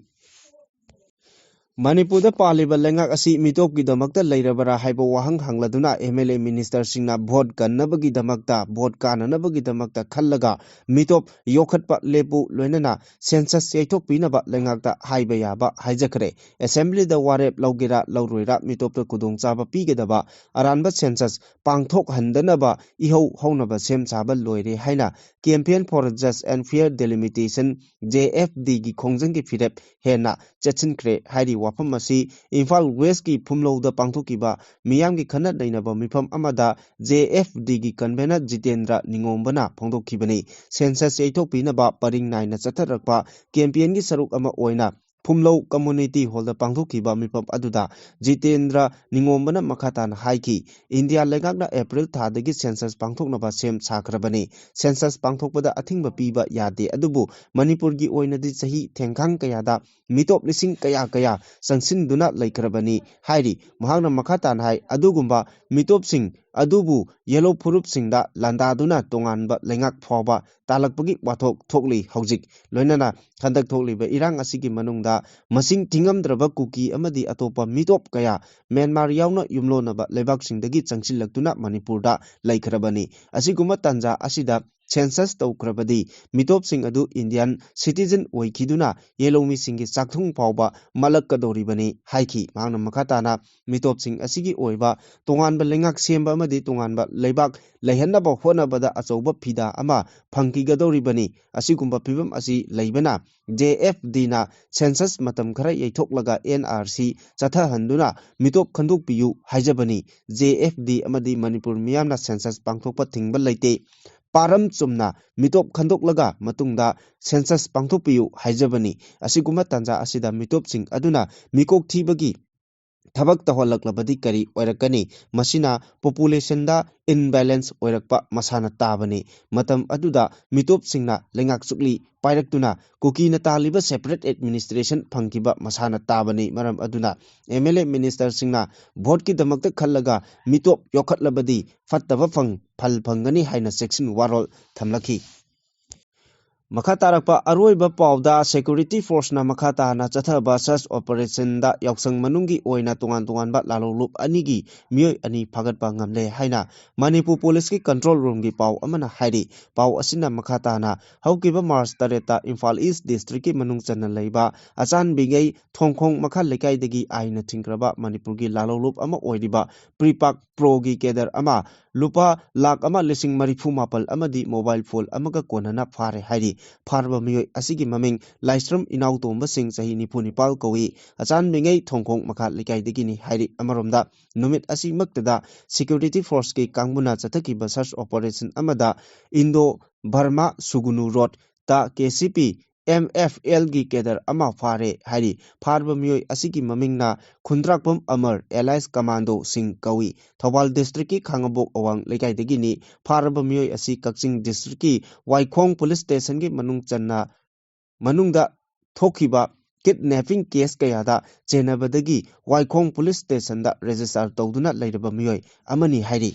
ꯃꯅꯤꯄꯨꯔꯗ ꯄꯥꯜꯂꯤꯕ ꯂꯩꯉꯥꯛ ꯑꯁꯤ ꯃꯤꯇꯣꯞꯀꯤꯗꯃꯛꯇ ꯂꯩꯔꯕꯔꯥ ꯍꯥꯏꯕ ꯋꯥꯍꯪ ꯍꯪꯂꯗꯨꯅ ꯑꯦꯝ ꯑꯦꯜ ꯑꯦ ꯃꯤꯅꯤꯁꯇꯔꯁꯤꯡꯅ ꯚꯣꯠ ꯀꯟꯅꯕꯒꯤꯗꯃꯛꯇ, ꯚꯣꯠ ꯀꯥꯅꯅꯕꯒꯤꯗꯃꯛꯇ ꯈꯜꯂꯒ ꯃꯤꯇꯣꯞ ꯌꯣꯛꯈꯠꯄ ꯂꯦꯞꯄꯨ ꯂꯣꯏꯅꯅ ꯁꯦꯟꯁꯁ ꯌꯩꯊꯣꯛꯄꯤꯅꯕ ꯂꯩꯉꯥꯛꯇ ꯍꯥꯏꯕ ꯌꯥꯕ ꯍꯥꯏꯖꯈ꯭ꯔꯦ꯫ ꯑꯦꯁꯦꯝꯕ꯭ꯂꯤꯗ ꯋꯥꯔꯦꯞ ꯂꯧꯒꯦꯔꯥ ꯂꯧꯔꯣꯏꯔꯥ ꯃꯤꯇꯣꯞꯇ ꯈꯨꯗꯣꯡꯆꯥꯕ ꯄꯤꯒꯗꯕ ꯑꯔꯥꯟꯕ ꯁꯦꯟꯁꯁ ꯄꯥꯡꯊꯣꯛꯍꯟꯗꯅꯕ ꯏꯍꯧ ꯍꯧꯅꯕ ꯁꯦꯝ ꯁꯥꯕ ꯂꯣꯏꯔꯦ ꯍꯥꯏꯅ Campaign for Just and Fair Delimitation, J F D ꯒꯤ ꯈꯣꯡꯖꯪꯒꯤ ꯐꯤꯔꯦꯞ ꯍꯦꯟꯅ ꯆꯦꯠꯁꯤꯟꯈ꯭ꯔꯦ ꯍꯥꯏꯔꯤ꯫ ꯋꯥꯐꯝ ꯑꯁꯤ ꯏꯝꯐꯥꯜ ꯋꯦꯁꯀꯤ ꯐꯨꯝꯂꯧꯗ ꯄꯥꯡꯊꯣꯛꯈꯤꯕ ꯃꯤꯌꯥꯝꯒꯤ ꯈꯟꯅ ꯅꯩꯅꯕ ꯃꯤꯐꯝ ꯑꯃꯗ J F D ꯒꯤ ꯀꯟꯚꯦꯅꯔ ꯖꯤꯇꯦꯟꯗ꯭ꯔ ꯅꯤꯉꯣꯝꯕꯅ ꯐꯣꯡꯗꯣꯛꯈꯤꯕꯅꯤ꯫ ꯁꯦꯟꯁꯁ ꯌꯩꯊꯣꯛꯄꯤꯅꯕ ꯄꯔꯤꯡ ꯅꯥꯏꯅ ꯆꯠꯊꯔꯛꯄ ꯀꯦꯝꯄꯦꯟꯒꯤ ꯁꯔꯨꯛ ꯑꯃ ꯑꯣꯏꯅ ꯐꯨꯝꯂꯧ ꯀꯝꯃꯨꯅꯤꯇꯤ ꯍꯣꯜꯗ ꯄꯥꯡꯊꯣꯛꯈꯤꯕ ꯃꯤꯐꯝ ꯑꯗꯨꯗ ꯖꯤꯇꯦꯟꯗ꯭ꯔ ꯅꯤꯉꯣꯝꯕꯅ ꯃꯈꯥ ꯇꯥꯅ ꯍꯥꯏꯈꯤ, ꯏꯟꯗꯤꯌꯥ ꯂꯩꯉꯥꯛꯅ ꯑꯦꯄ꯭ꯔꯤꯜ ꯊꯥꯗꯒꯤ ꯁꯦꯟꯁꯁ ꯄꯥꯡꯊꯣꯛꯅꯕ ꯁꯦꯝ ꯁꯥꯈ꯭ꯔꯕꯅꯤ꯫ ꯁꯦꯟꯁꯁ ꯄꯥꯡꯊꯣꯛꯄꯗ ꯑꯊꯤꯡꯕ ꯄꯤꯕ ꯌꯥꯗꯦ, ꯑꯗꯨꯕꯨ ꯃꯅꯤꯄꯨꯔꯒꯤ ꯑꯣꯏꯅꯗꯤ ꯆꯍꯤ ꯊꯦꯡꯈꯥꯡ ꯀꯌꯥꯗ ꯃꯤꯇꯣꯞ ꯂꯤꯁꯤꯡ ꯀꯌꯥ ꯀꯌꯥ ꯆꯪꯁꯤꯟꯗꯨꯅ ꯂꯩꯈ꯭ꯔꯕꯅꯤ ꯍꯥꯏꯔꯤ꯫ ꯃꯍꯥꯛꯅ ꯃꯈꯥ ꯇꯥꯅ ꯍꯥꯏ, ꯑꯗꯨꯒꯨꯝꯕ ꯃꯤꯇꯣꯞꯁꯤꯡ ꯑꯗꯨꯕꯨ ꯌꯦꯂꯣ ꯐꯨꯔꯨꯞꯁꯤꯡꯗ ꯂꯥꯟꯗꯥꯗꯨꯅ ꯇꯣꯉꯥꯟꯕ ꯂꯩꯉꯥꯛ ꯐꯥꯎꯕ ꯇꯥꯜꯂꯛꯄꯒꯤ ꯋꯥꯊꯣꯛ ꯊꯣꯛꯂꯤ ꯍꯧꯖꯤꯛ꯫ ꯂꯣꯏꯅꯅ ꯍꯟꯗꯛ ꯊꯣꯛꯂꯤꯕ ꯏꯔꯥꯡ ꯑꯁꯤꯒꯤ ꯃꯅꯨꯡꯗ ꯃꯁꯤꯡ ꯊꯤꯉꯝꯗ꯭ꯔꯕ ꯀꯨꯀꯤ ꯑꯃꯗꯤ ꯑꯇꯣꯞꯄ ꯃꯤꯇꯣꯞ ꯀꯌꯥ ꯃ꯭ꯌꯥꯟꯃꯥꯔ ꯌꯥꯎꯅ ꯌꯨꯝꯂꯣꯟꯅꯕ ꯂꯩꯕꯥꯛꯁꯤꯡꯗꯒꯤ ꯆꯪꯁꯤꯜꯂꯛꯇꯨꯅ ꯃꯅꯤꯄꯨꯔꯗ ꯂꯩꯈ꯭ꯔꯕꯅꯤ꯫ ꯑꯁꯤꯒꯨꯝꯕ ꯇꯥꯟꯖꯥ ꯑꯁꯤꯗ ꯁꯦꯟꯁꯁ ꯇꯧꯈ꯭ꯔꯕꯗꯤ ꯃꯤꯇꯣꯞꯁꯤꯡ ꯑꯗꯨ ꯏꯟꯗꯤꯌꯥꯟ ꯁꯤꯇꯤꯖꯟ ꯑꯣꯏꯈꯤꯗꯨꯅ ꯌꯦꯂꯧꯃꯤꯁꯤꯡꯒꯤ ꯆꯥꯛꯊꯨꯡ ꯐꯥꯎꯕ ꯃꯥꯜꯂꯛꯀꯗꯧꯔꯤꯕꯅꯤ ꯍꯥꯏꯈꯤ꯫ ꯃꯍꯥꯛꯅ ꯃꯈꯥ ꯇꯥꯅ ꯃꯤꯇꯣꯞꯁꯤꯡ ꯑꯁꯤꯒꯤ ꯑꯣꯏꯕ ꯇꯣꯉꯥꯟꯕ ꯂꯩꯉꯥꯛ ꯁꯦꯝꯕ ꯑꯃꯗꯤ ꯇꯣꯉꯥꯟꯕ ꯂꯩꯕꯥꯛ ꯂꯩꯍꯟꯅꯕ ꯍꯣꯠꯅꯕꯗ ꯑꯆꯧꯕ ꯐꯤꯗꯥ ꯑꯃ ꯐꯪꯈꯤꯒꯗꯧꯔꯤꯕꯅꯤ꯫ ꯑꯁꯤꯒꯨꯝꯕ ꯐꯤꯕꯝ ꯑꯁꯤ ꯂꯩꯕꯅ J F D ꯅ ꯁꯦꯟꯁꯁ ꯃꯇꯝ ꯈꯔ ꯌꯩꯊꯣꯛꯂꯒ N R C ꯆꯠꯊꯍꯟꯗꯨꯅ ꯃꯤꯇꯣꯞ ꯈꯟꯗꯣꯛꯄꯤꯌꯨ ꯍꯥꯏꯖꯕꯅꯤ꯫ J F D ꯑꯃꯗꯤ ꯃꯅꯤꯄꯨꯔ ꯃꯤꯌꯥꯝꯅ ꯁꯦꯟꯁꯁ ꯄꯥꯡꯊꯣꯛꯄ ꯊꯤꯡꯕ ꯂꯩꯇꯦ꯫ ꯄꯥꯔꯝ ꯆꯨꯝꯅ ꯃꯤꯇꯣꯞ ꯈꯟꯗꯣꯛꯂꯒ ꯃꯇꯨꯡꯗ ꯁꯦꯟꯁꯁ ꯄꯥꯡꯊꯣꯛꯄꯤꯌꯨ ꯍꯥꯏꯖꯕꯅꯤ꯫ ꯑꯁꯤꯒꯨꯝꯕ ꯇꯥꯟꯖꯥ ꯑꯁꯤꯗ ꯃꯤꯇꯣꯞꯁꯤꯡ ꯑꯗꯨꯅ ꯃꯤꯀꯣꯛ ꯊꯤꯕꯒꯤ ꯊꯕꯛ ꯇꯧꯍꯜꯂꯛꯂꯕꯗꯤ ꯀꯔꯤ ꯑꯣꯏꯔꯛꯀꯅꯤ? ꯃꯁꯤꯅ populationꯗ imbalance ꯑꯣꯏꯔꯛꯄ ꯃꯁꯥꯅ ꯇꯥꯕꯅꯤ꯫ ꯃꯇꯝ ꯑꯗꯨꯗ ꯃꯤꯇꯣꯞꯁꯤꯡꯅ ꯂꯩꯉꯥꯛ ꯆꯨꯛꯂꯤ ꯄꯥꯏꯔꯛꯇꯨꯅ ꯀꯨꯀꯤꯅ ꯇꯥꯜꯂꯤꯕ separate administration ꯐꯪꯈꯤꯕ ꯃꯁꯥꯅ ꯇꯥꯕꯅꯤ꯫ ꯃꯔꯝ ꯑꯗꯨꯅ MLA ministerꯁꯤꯡꯅ voteꯀꯤꯗꯃꯛꯇ ꯈꯜꯂꯒ ꯃꯤꯇꯣꯞ ꯌꯣꯛꯈꯠꯂꯕꯗꯤ ꯐꯠꯇꯕ ꯐꯪ-, ꯐꯜ ꯐꯪꯒꯅꯤ ꯍꯥꯏꯅ ꯆꯦꯛꯁꯤꯟ ꯋꯥꯔꯣꯜ ꯊꯝꯂꯛꯈꯤ꯫ ꯃꯈꯥ ꯇꯥꯔꯛꯄ ꯑꯔꯣꯏꯕ ꯄꯥꯎꯗ, security forceꯅ ꯃꯈꯥ ꯇꯥꯅ ꯆꯠꯊꯕ search operationꯗ ꯌꯥꯎꯁꯪ ꯃꯅꯨꯡꯒꯤ ꯑꯣꯏꯅ ꯇꯣꯉꯥꯟ ꯇꯣꯉꯥꯟꯕ ꯂꯥꯂꯣꯡꯂꯨꯞ ꯑꯅꯤꯒꯤ ꯃꯤꯑꯣꯏ ꯑꯅꯤ ꯐꯥꯒꯠꯄ ꯉꯝꯂꯦ ꯍꯥꯏꯅ ꯃꯅꯤꯄꯨꯔ policeꯀꯤ control roomꯒꯤ ꯄꯥꯎ ꯑꯃꯅ ꯍꯥꯏꯔꯤ꯫ ꯄꯥꯎ ꯑꯁꯤꯅ ꯃꯈꯥ ꯇꯥꯅ ꯍꯧꯈꯤꯕ March ꯇꯔꯦꯠꯇ ꯏꯝꯐꯥꯜ East districtꯀꯤ ꯃꯅꯨꯡ ꯆꯟꯅ ꯂꯩꯕ ꯑꯆꯥꯟꯕꯤꯉꯩ ꯊꯣꯡꯈꯣꯡ ꯃꯈꯥ ꯂꯩꯀꯥꯏꯗꯒꯤ ꯑꯥꯏꯟꯅ ꯊꯤꯡꯈ꯭ꯔꯕ ꯃꯅꯤꯄꯨꯔꯒꯤ ꯂꯥꯂꯣꯡꯂꯨꯞ ꯑꯃ ꯑꯣꯏꯔꯤꯕ PREPAK proꯒꯤ cadre ꯑꯃ ꯂꯨꯄꯥ ꯂꯥꯈ ꯑꯃ ꯂꯤꯁꯤꯡ ꯃꯔꯤꯐꯨ ꯃꯥꯄꯜ ꯑꯃꯗꯤ mobile phone ꯑꯃꯒ ꯀꯣꯟꯅꯅ ꯐꯥꯔꯦ ꯍꯥꯏꯔꯤ꯫ ꯐꯥꯔꯕ ꯃꯤꯑꯣꯏ ꯑꯁꯤꯒꯤ ꯃꯃꯤꯡ ꯂꯥꯏꯁ꯭ꯔꯝ ꯏꯅꯥꯎꯇꯣꯝꯕ ꯁꯤꯡ, ꯆꯍꯤ ꯅꯤꯐꯨ ꯅꯤꯄꯥꯜ ꯀꯧꯏ꯫ ꯑꯆꯥꯟꯕꯤꯉꯩ ꯊꯣꯡꯈꯣꯡ ꯃꯈꯥ ꯂꯩꯀꯥꯏꯗꯒꯤꯅꯤ ꯍꯥꯏꯔꯤ꯫ ꯑꯃꯔꯣꯝꯗ, ꯅꯨꯃꯤꯠ ꯑꯁꯤꯃꯛꯇꯗ security forceꯀꯤ ꯀꯥꯡꯕꯨꯅ ꯆꯠꯊꯈꯤꯕ search operation ꯑꯃꯗ Indo Burma Sugnu Roadꯇ KCP MFLꯒꯤ cadre ꯑꯃ ꯐꯥꯔꯦ ꯍꯥꯏꯔꯤ꯫ ꯐꯥꯔꯕ ꯃꯤꯑꯣꯏ ꯑꯁꯤꯒꯤ ꯃꯃꯤꯡꯅ ꯈꯨꯟꯗ꯭ꯔꯥꯛꯄꯝ ꯑꯃꯔ alias Commando ꯁꯤꯡ ꯀꯧꯏ꯫ ꯊꯧꯕꯥꯜ districtꯀꯤ ꯈꯥꯡꯉꯕꯣꯛ ꯑꯋꯥꯡ ꯂꯩꯀꯥꯏꯗꯒꯤꯅꯤ꯫ ꯐꯥꯔꯕ ꯃꯤꯑꯣꯏ ꯑꯁꯤ ꯀꯛꯆꯤꯡ districtꯀꯤ ꯋꯥꯏꯈꯣꯡ police stationꯒꯤ ꯃꯅꯨꯡ ꯆꯟꯅ, ꯃꯅꯨꯡꯗ ꯊꯣꯛꯈꯤꯕ kidnapping case ꯀꯌꯥꯗ ꯆꯦꯟꯅꯕꯗꯒꯤ ꯋꯥꯏꯈꯣꯡ police stationꯗ register ꯇꯧꯗꯨꯅ ꯂꯩꯔꯕ ꯃꯤꯑꯣꯏ ꯑꯃꯅꯤ ꯍꯥꯏꯔꯤ꯫